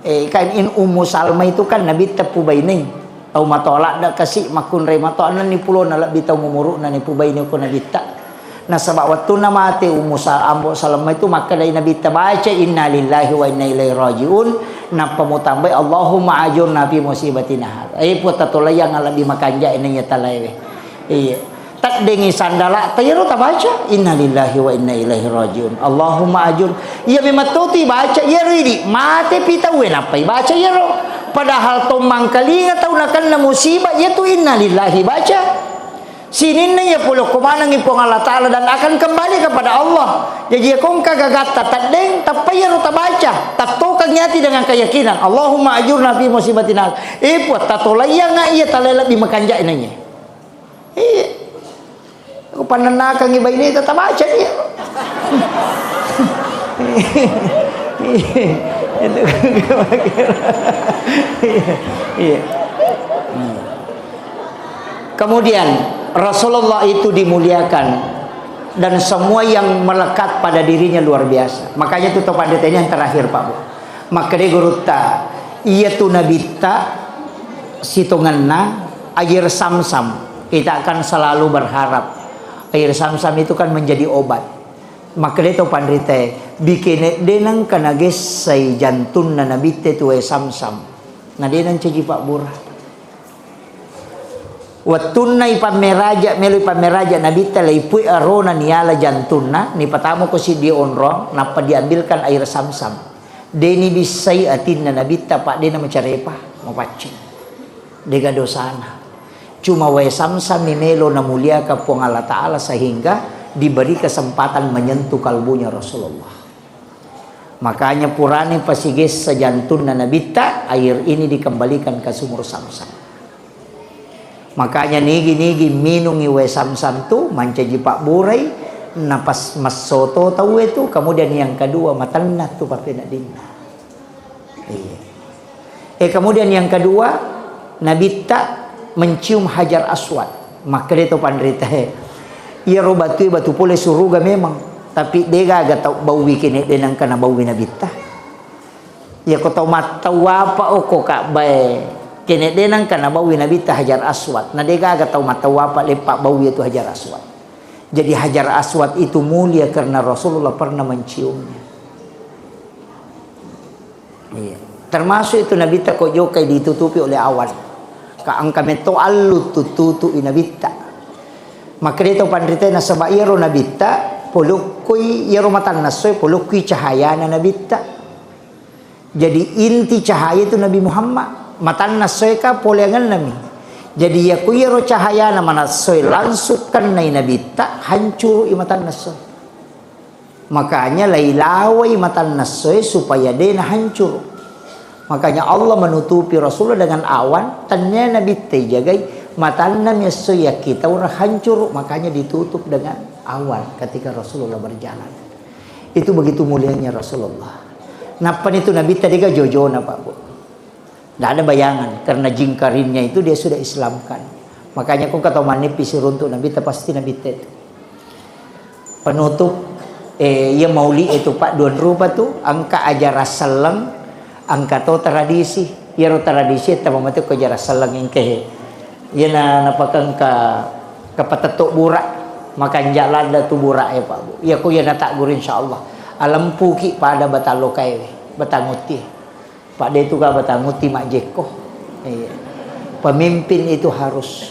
Eh, kan in Ummu Salma itu kan Nabitta pubainei. Tau matoa ladde kasi makkunrai matoa nenni pulona lebbi tau mumuru'na ni pubaine ko Nabitta. Nasaba wettunna mate Ummu Sa-, Ambo Salma itu makkedai Nabitta baca inna lillahi wa inna ilaihi raji'un. Nappa mutambai Allahumma ajurna fi musibatina hadza. Eh, Puang tatolaiang lebbi makanja'e naiya talaewe. Iya. Teddengi sandala'ta iyaro tabaca, "Innalillahi wa inna ilaihi raji'un. Allahumma ajur." Iya memang to tu ibaca, iyaro idi, matepi tauwe nappa ibaca iyaro. Padahal to mangkalinga tau nakenna musibah, iya tu innalillahi baca. Sininna iya pole ko manengngi Puang Allah Ta'ala dan akan kembali kepada Allah. Jaji, iya ko engka gagatta teddeng, tappa iyaro tabaca, tattokengngi ati dengan keyakinan. Allahumma ajurna fi musibatina. Eh, Puang, tatolaiyangnga iya, talai lebbi makanjai naiye. Iya. Ko pannennakengngi baineta, tabaca iya. Iya. Iya. Iya. Hmm. Kemudian, Rasulullah itu dimuliakan dan semua yang melekat pada dirinya luar biasa. Makanya itu, to panrita, ini yang terakhir, Pak Bu. Makkeda gurutta, iya tu nabitta sitongenna air Samsam. Kita akan selalu berharap air Samsam itu kan menjadi obat. Makkeda to panrita, bikene de nengka nagessai jantunna nabitte tu wae Samsam. Na de nancaji pabbura. Wettunna ipammeraja, melo ipammeraja nabitta, leipui arona niala jantunna, nipatamu ko siddi onrong, nappa diambilkan air Samsam. De nibissai atinna nabitta, pa de namacarepa, mapaccing. Dega dosana. Cuma wae Samsam mi melo namuliakan Puang Allah Ta'ala sehingga diberi kesempatan menyentuh kalbunya Rasulullah. Makanya purani pasigessa jantunna nabitta, air ini dikembalikan ke sumur Samsam. Makanya nigi-nigi minungi wae Samsam tu mancaji pabburai, napas massoto tauwe tu, kemudian yang kedua matenna tu pappeneddinna. Iya. Eh, kemudian yang kedua, nabitta mencium Hajar Aswad. Makkeda to panrita, he, iyaro batue batu pole suruga memang, tapi de gaga tau baui kene de nengka nabaui nabitta. Iya ko tau mattawapa okko Ka'bae, kene de nengka nabaui nabitta Hajar Aswad. Na de gaga tau mattawapa leppa baui itu Hajar Aswad. Jadi Hajar Aswad itu mulia karena Rasulullah pernah menciumnya. Iya. Termasuk itu nabitta ko jokai ditutupi oleh awan. Ka engka metto allu tututui nabitta. Makkeda to panrita, nasaba iyaro nabitta, polokkoi iyaro matanna essoe, polokkoi cahayana nabitta. Jadi inti cahaya itu Nabi Muhammad. Matanna essoe ka poleangenna mi. Jadi iyako iyaro cahayana manassoe langsung kennai nabitta, hancurui matanna essoe. Makanya lailawai matanna essoe supaya de nahancuru. Makanya Allah menutupi Rasulullah dengan awan, tennia nabitta ijagai, matanna mi esso yakkitaureng hancuru, makanya ditutup dengan awan ketika Rasulullah berjalan. Itu begitu mulianya Rasulullah. Nappani tu nabitta dega jojona, Pak Bu. Nggak ada bayangan, karena jingkarinnya itu dia sudah Islamkan. Makanya ko engka tau mannipi siruntu nabitta, pasti nabitta itu. Penutup, eh, iya mauli itu, Pak, dua rupa tu, engka ajarang selleng, engka to tradisi. Iyaro tradisi tama mate ko ajarang selleng engke. Iya na, napakengka kapatetto bura, makanja ladda tu bura e, Pak Bu. Iya ko iya natagguru, insyaallah. Alempuki pada batang lokae, batang utti. Pak, de tu ka batang utti majjekko. Iya. Pemimpin itu harus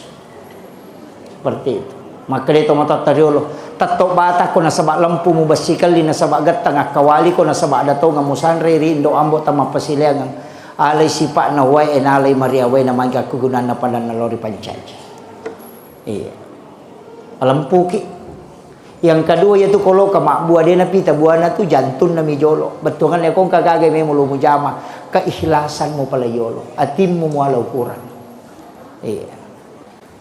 seperti itu. Makkeda to matoatta riolo, tetto batako nasaba lempu mubessikelli nasaba gettang akkawali ko nasaba ada tonga musanre ri indo ambo tamappasileangeng. Alai sipa'na wae, nalai maria wae, na magi akkegunanna padanna lao ripancaji. Iya. Alempuki. Yang kedua, yaitu koloka mabbua, de napita buana tu, jantunna mi jolo. Bettuanganna ko engka gaga memo lo mujama, keikhlasanmu pala yolo, atimmu muala ukurang. Iya.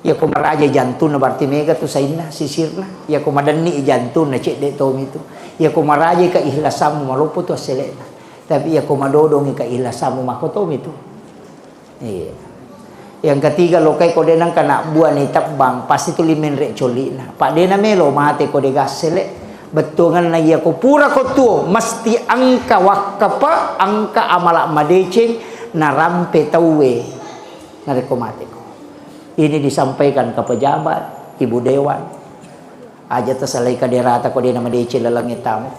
Iya ko maraja jantunna, berarti mega tu sainna, sisirna. Iya ko madenni jantunna, cedde tomi tu. Iya ko maraja keikhlasanmu, maloppo tu assele'na. Tapi iya ko madodongi keikhlasanmu, makko tomi tu. Iya. Yang ketiga, lokai ko de nengka nabbua ni tebbang, pasti tuli menre colli'na. Pa de namelo mate ko de gassele. Bettuanganna iya ko pura ko tuo, mesti engka wakkape, engka amala madeceng narampe tauwe narekko mate ko. Ini disampaikan ke pejabat, ibu dewan. Aja tasalai kaderata ko de namadeceng laleng e tamu.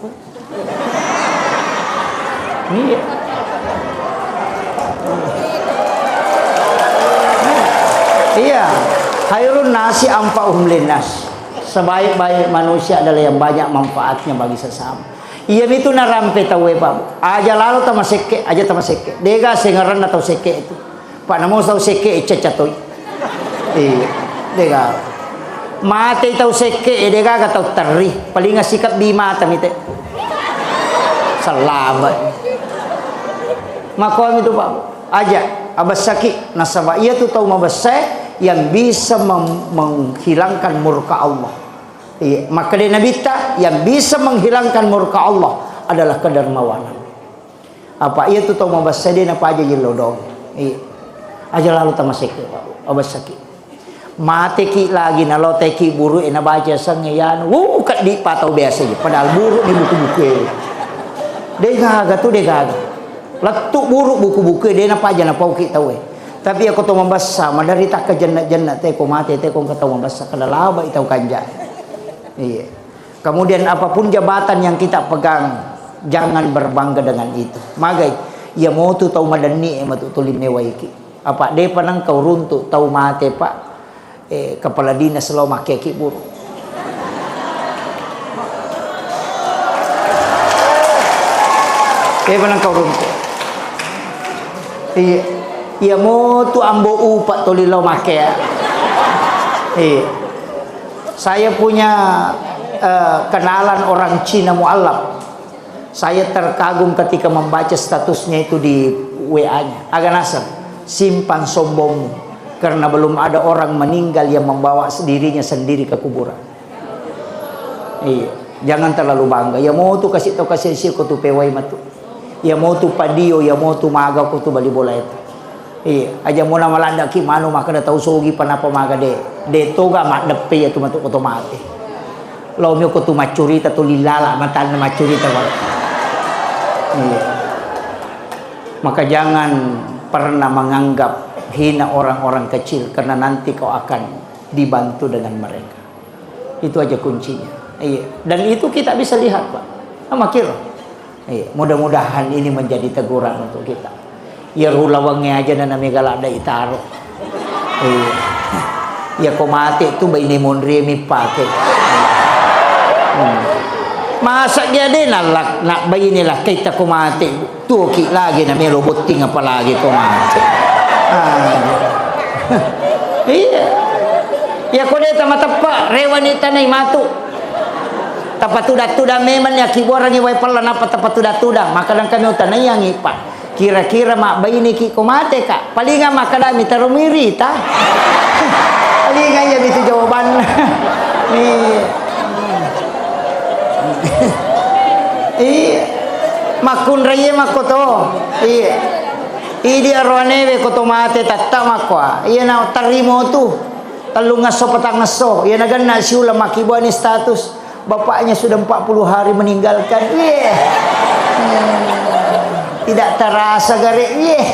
Iya. Iya. Khairun nasi anfa'uhum linnas. Sebaik-baik manusia adalah yang banyak manfaatnya bagi sesama. Iya mitu narampe tauwe, Pak. Aja lalo tamasekke, aja tamasekke. Dega sengerenna tau sekke itu. Pak, namo tau sekke e caca toi. Iya. Dega. Matei tau sekke e, de gaga tau terri. Paling sikebbi mata mite. Selamat. Makomi tu, Pak. Aja, abessaki. Nasaba iya tu tau mabessa yang bisa mem-, menghilangkan murka Allah. Iya, makkeda Nabitta, yang bisa menghilangkan murka Allah adalah kedermawanan. Apa iya tu tau mabessa de napaja jellodong. Iya. Aja lalu tamasekke, Pak. Abessaki. Mateki lagi naloteki buru e nabaca sengnge yanu. Wuh, keddi pa tau biasa je. Padahal buru ni buku-buku e. De gaga tu, de gaga. Lettu buru buku-buku e, de napaja napauki tau e. Tapi ako tau mabessa, madari takka jenne-jenne teko mate, teko engka tau mabessa, kada laba i tau kanja. Iya. Kemudian apapun jabatan yang kita pegang, jangan berbangga dengan itu. Magai, iya motu tau madenni e matu tuli mewaiki. Apa depa nengka uruntu tau mate, Pak? Eh, kepala dinas lo makkeki buru. Depa nengka uruntu. Iya. Iya motu ambo upa tuli lo makkea. Iya. Saya punya, eh, kenalan orang Cina mualaf. Saya terkagum ketika membaca statusnya itu di W A-nya. Aga naseng, simpan sombongmu. Karena belum ada orang meninggal yang membawa dirinya sendiri ke kuburan. Iya, jangan terlalu bangga. Iya motu kasi to kasi siko tu pewai matu. Iya motu padio, iya motu maga ko tu bali bola itu. Iya, aja mona maladda ki manu makkeda tau sogi pa napa maga de. De toga maddeppe iya tu matu ko to mate. Lo mio ko tu maccurita tu lilala matanna maccurita, Pak. Iya. Maka jangan pernah menganggap hina orang-orang kecil karena nanti kau akan dibantu dengan mereka. Itu aja kuncinya. Iya. Dan itu kita bisa lihat, Pak. Sama kira. Iya. Mudah-mudahan ini menjadi teguran untuk kita. Iya, rulawangnge aja na mega ladda itaro. Iya. Iya, ko mate tu baine monri mi pake. Hmm. Masa dia de nallak nak baine lah kita ko mate. Tuoki lagi na melo botting apalagi ko mate. Ah. Iya. Ya ko de tama teppa, rewani tanai matu. Tapatuda-tuda memang ya kiborangi wai pella napa tapatuda-tuda. Maka dan kami utanaiangi, Pak. Kira-kira mabbaineki ko mate, Kak? Palinga makkadami tero mirita. Palinga iya bitu jawabanna. Iya. Iya. Makkunraiye makkoto. Iya. Idi aroanewe koto mate tatta makkoa. Iya na tarimo tu. Tellungesso patangesso. Iya naganna siuleng makkibuani status. Bapaknya sudah empat puluh hari meninggalkan. Wih. Tidak terasa gare. Wih.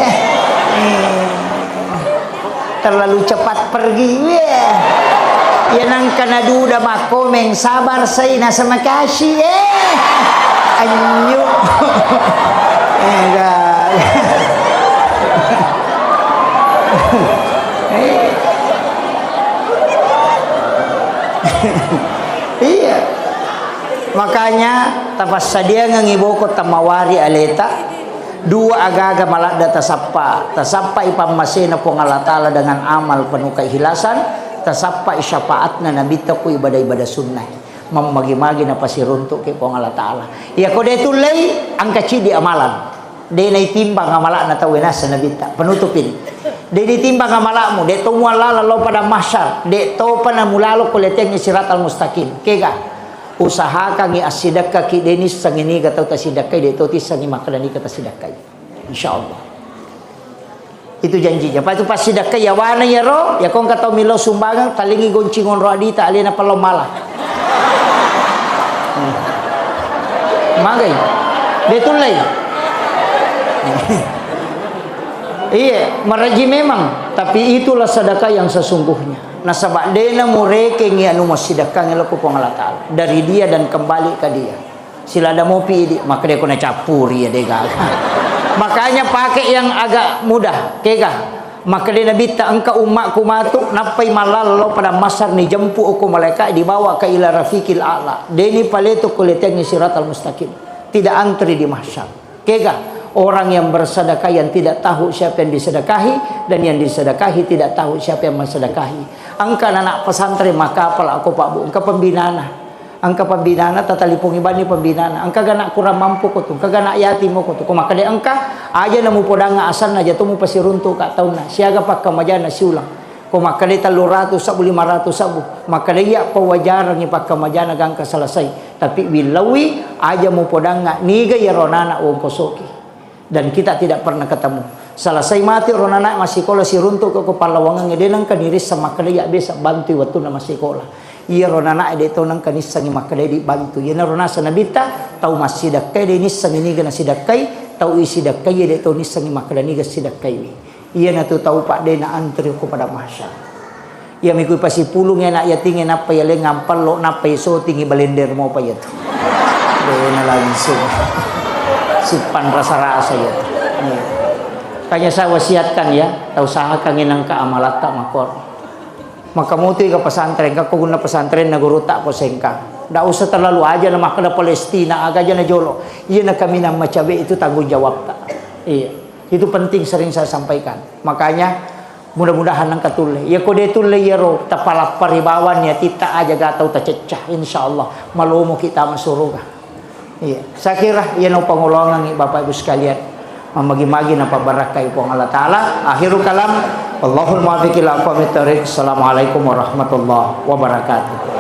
Terlalu cepat pergi. Wih. Ya nangka naduda makkomeng sabar sai nasa makasih. Eh. Anyu. Enggak. Iya. Makanya, tapassadiangengngi boko tamawari aleta, dua agaga maladda tasappa. Tasappai pammasena Puang Allah Ta'ala dengan amal penuh keikhlasan, tasappai syafaatna Nabitta ku ibadah-ibadah sunnah. Mammagi-magi napasiruntu'ki Puang Allah Ta'ala. Iya ko de tullei, angka cidi amalan. De naitimbang amala'na tauwe nasa Nabitta. Penutupin. De ditimbang amala'mu, de to muallala lao pada mahsyar, de topa namulalo ko letengngi siratal mustaqim. Kega? Usahakangngi assidekkaki, de nissengngi niga tau tasidekkai, de to tissengngi makkeda niga tasidekkai. Insyaallah. Itu janjinya. Apa itu passidekkai yawana yaro, ya ko engka tau milo sumbangeng, talingi goncing onro adita, alena pallo mala. Hmm. Magai. De tullei. Iya, maraji memang, tapi itulah sedekah yang sesungguhnya. Nasaba dena murekengngi anu massidekkangngi lao ko Puang Allah Ta'ala. Dari dia dan kembali ke dia. Silada mopi idi, makkeda ko nacappuri ya de gaga. Makanya pakai yang agak mudah, kega. Makkeda Nabitta, engka ummakku matu, nappai mallala lao pada mahsyar, ni jempu okko malaika, dibawa ke ila rafiqil a'la. Deni paleto ko letengngi siratal mustaqim. Tidak antri di mahsyar. Kega. Orang yang bersedekah yang tidak tahu siapa yang disedekahi, dan yang disedekahi tidak tahu siapa yang mensedekahi. Engka anak pesantren makkapala ko Pak Bu, engka pembinana. Engka pembinana, tatalipongi bani pembinana. Engka gana kurang mampu ko tu, engka gana yatim ko tu. Ko makkeda engka, aja na mupodangnga asanna, aja to mupasiruntu ka taunna. Siaga pakkamajana siulang. Ko makkeda tellu ratu sabbu, lima ratu sabbu. Makkeda iya pawajarangngi pakkamajana gangka selesai. Tapi willaui aja mupodangnga niga iyaro nana wongkosoki. Dan kita tidak pernah ketemu. Selesai mati ro nana massikola siruntu ko, ko pallawangengnge de nengka nirisseng makkeda iya besa bantui wettunna massikola. Iya ro nana de to nengka nissengi makkeda di bantu. Iya ro nasa nabitta tau massidakkai de nissengi niga nasidakkai, tau isidakkai de to nissengi makkeda niga sidakkaiwi. Iyanatu tau padde na antri ko pada mahsyar. Iya miku pasipulung anak yatingnge nappa yaleng ampello nappa isotingi balender mopa iyatu. Dena langsung. Sipan rasa-rasa iyatu. Iya. Kanya saya wasiatkan ya, tau usahakan nengka amalatta makor. Maka mutu ke pesantren, ka ko gunna pesantren na guru tak ko sengka. Ndak usah terlalu aja na makkeda Palestina, aga aja na jolo. Iya na kami na macabe itu tanggung jawab tak. Iya. Itu penting sering saya sampaikan. Makanya mudah-mudahan engka tulle. Iya ko de tulle iyaro tapalappari bawang ya titta aja ga tau tacecca. Insyaallah malomo kita masuruga. Iya. Saya kira iya no pangolongangi Bapak Ibu sekalian. Mamagi-magi na pabarakkai Puang Allah Ta'ala. Akhirul kalam. Allahul muwaffiq ila aqwamit thariq. Assalamualaikum warahmatullahi wabarakatuh.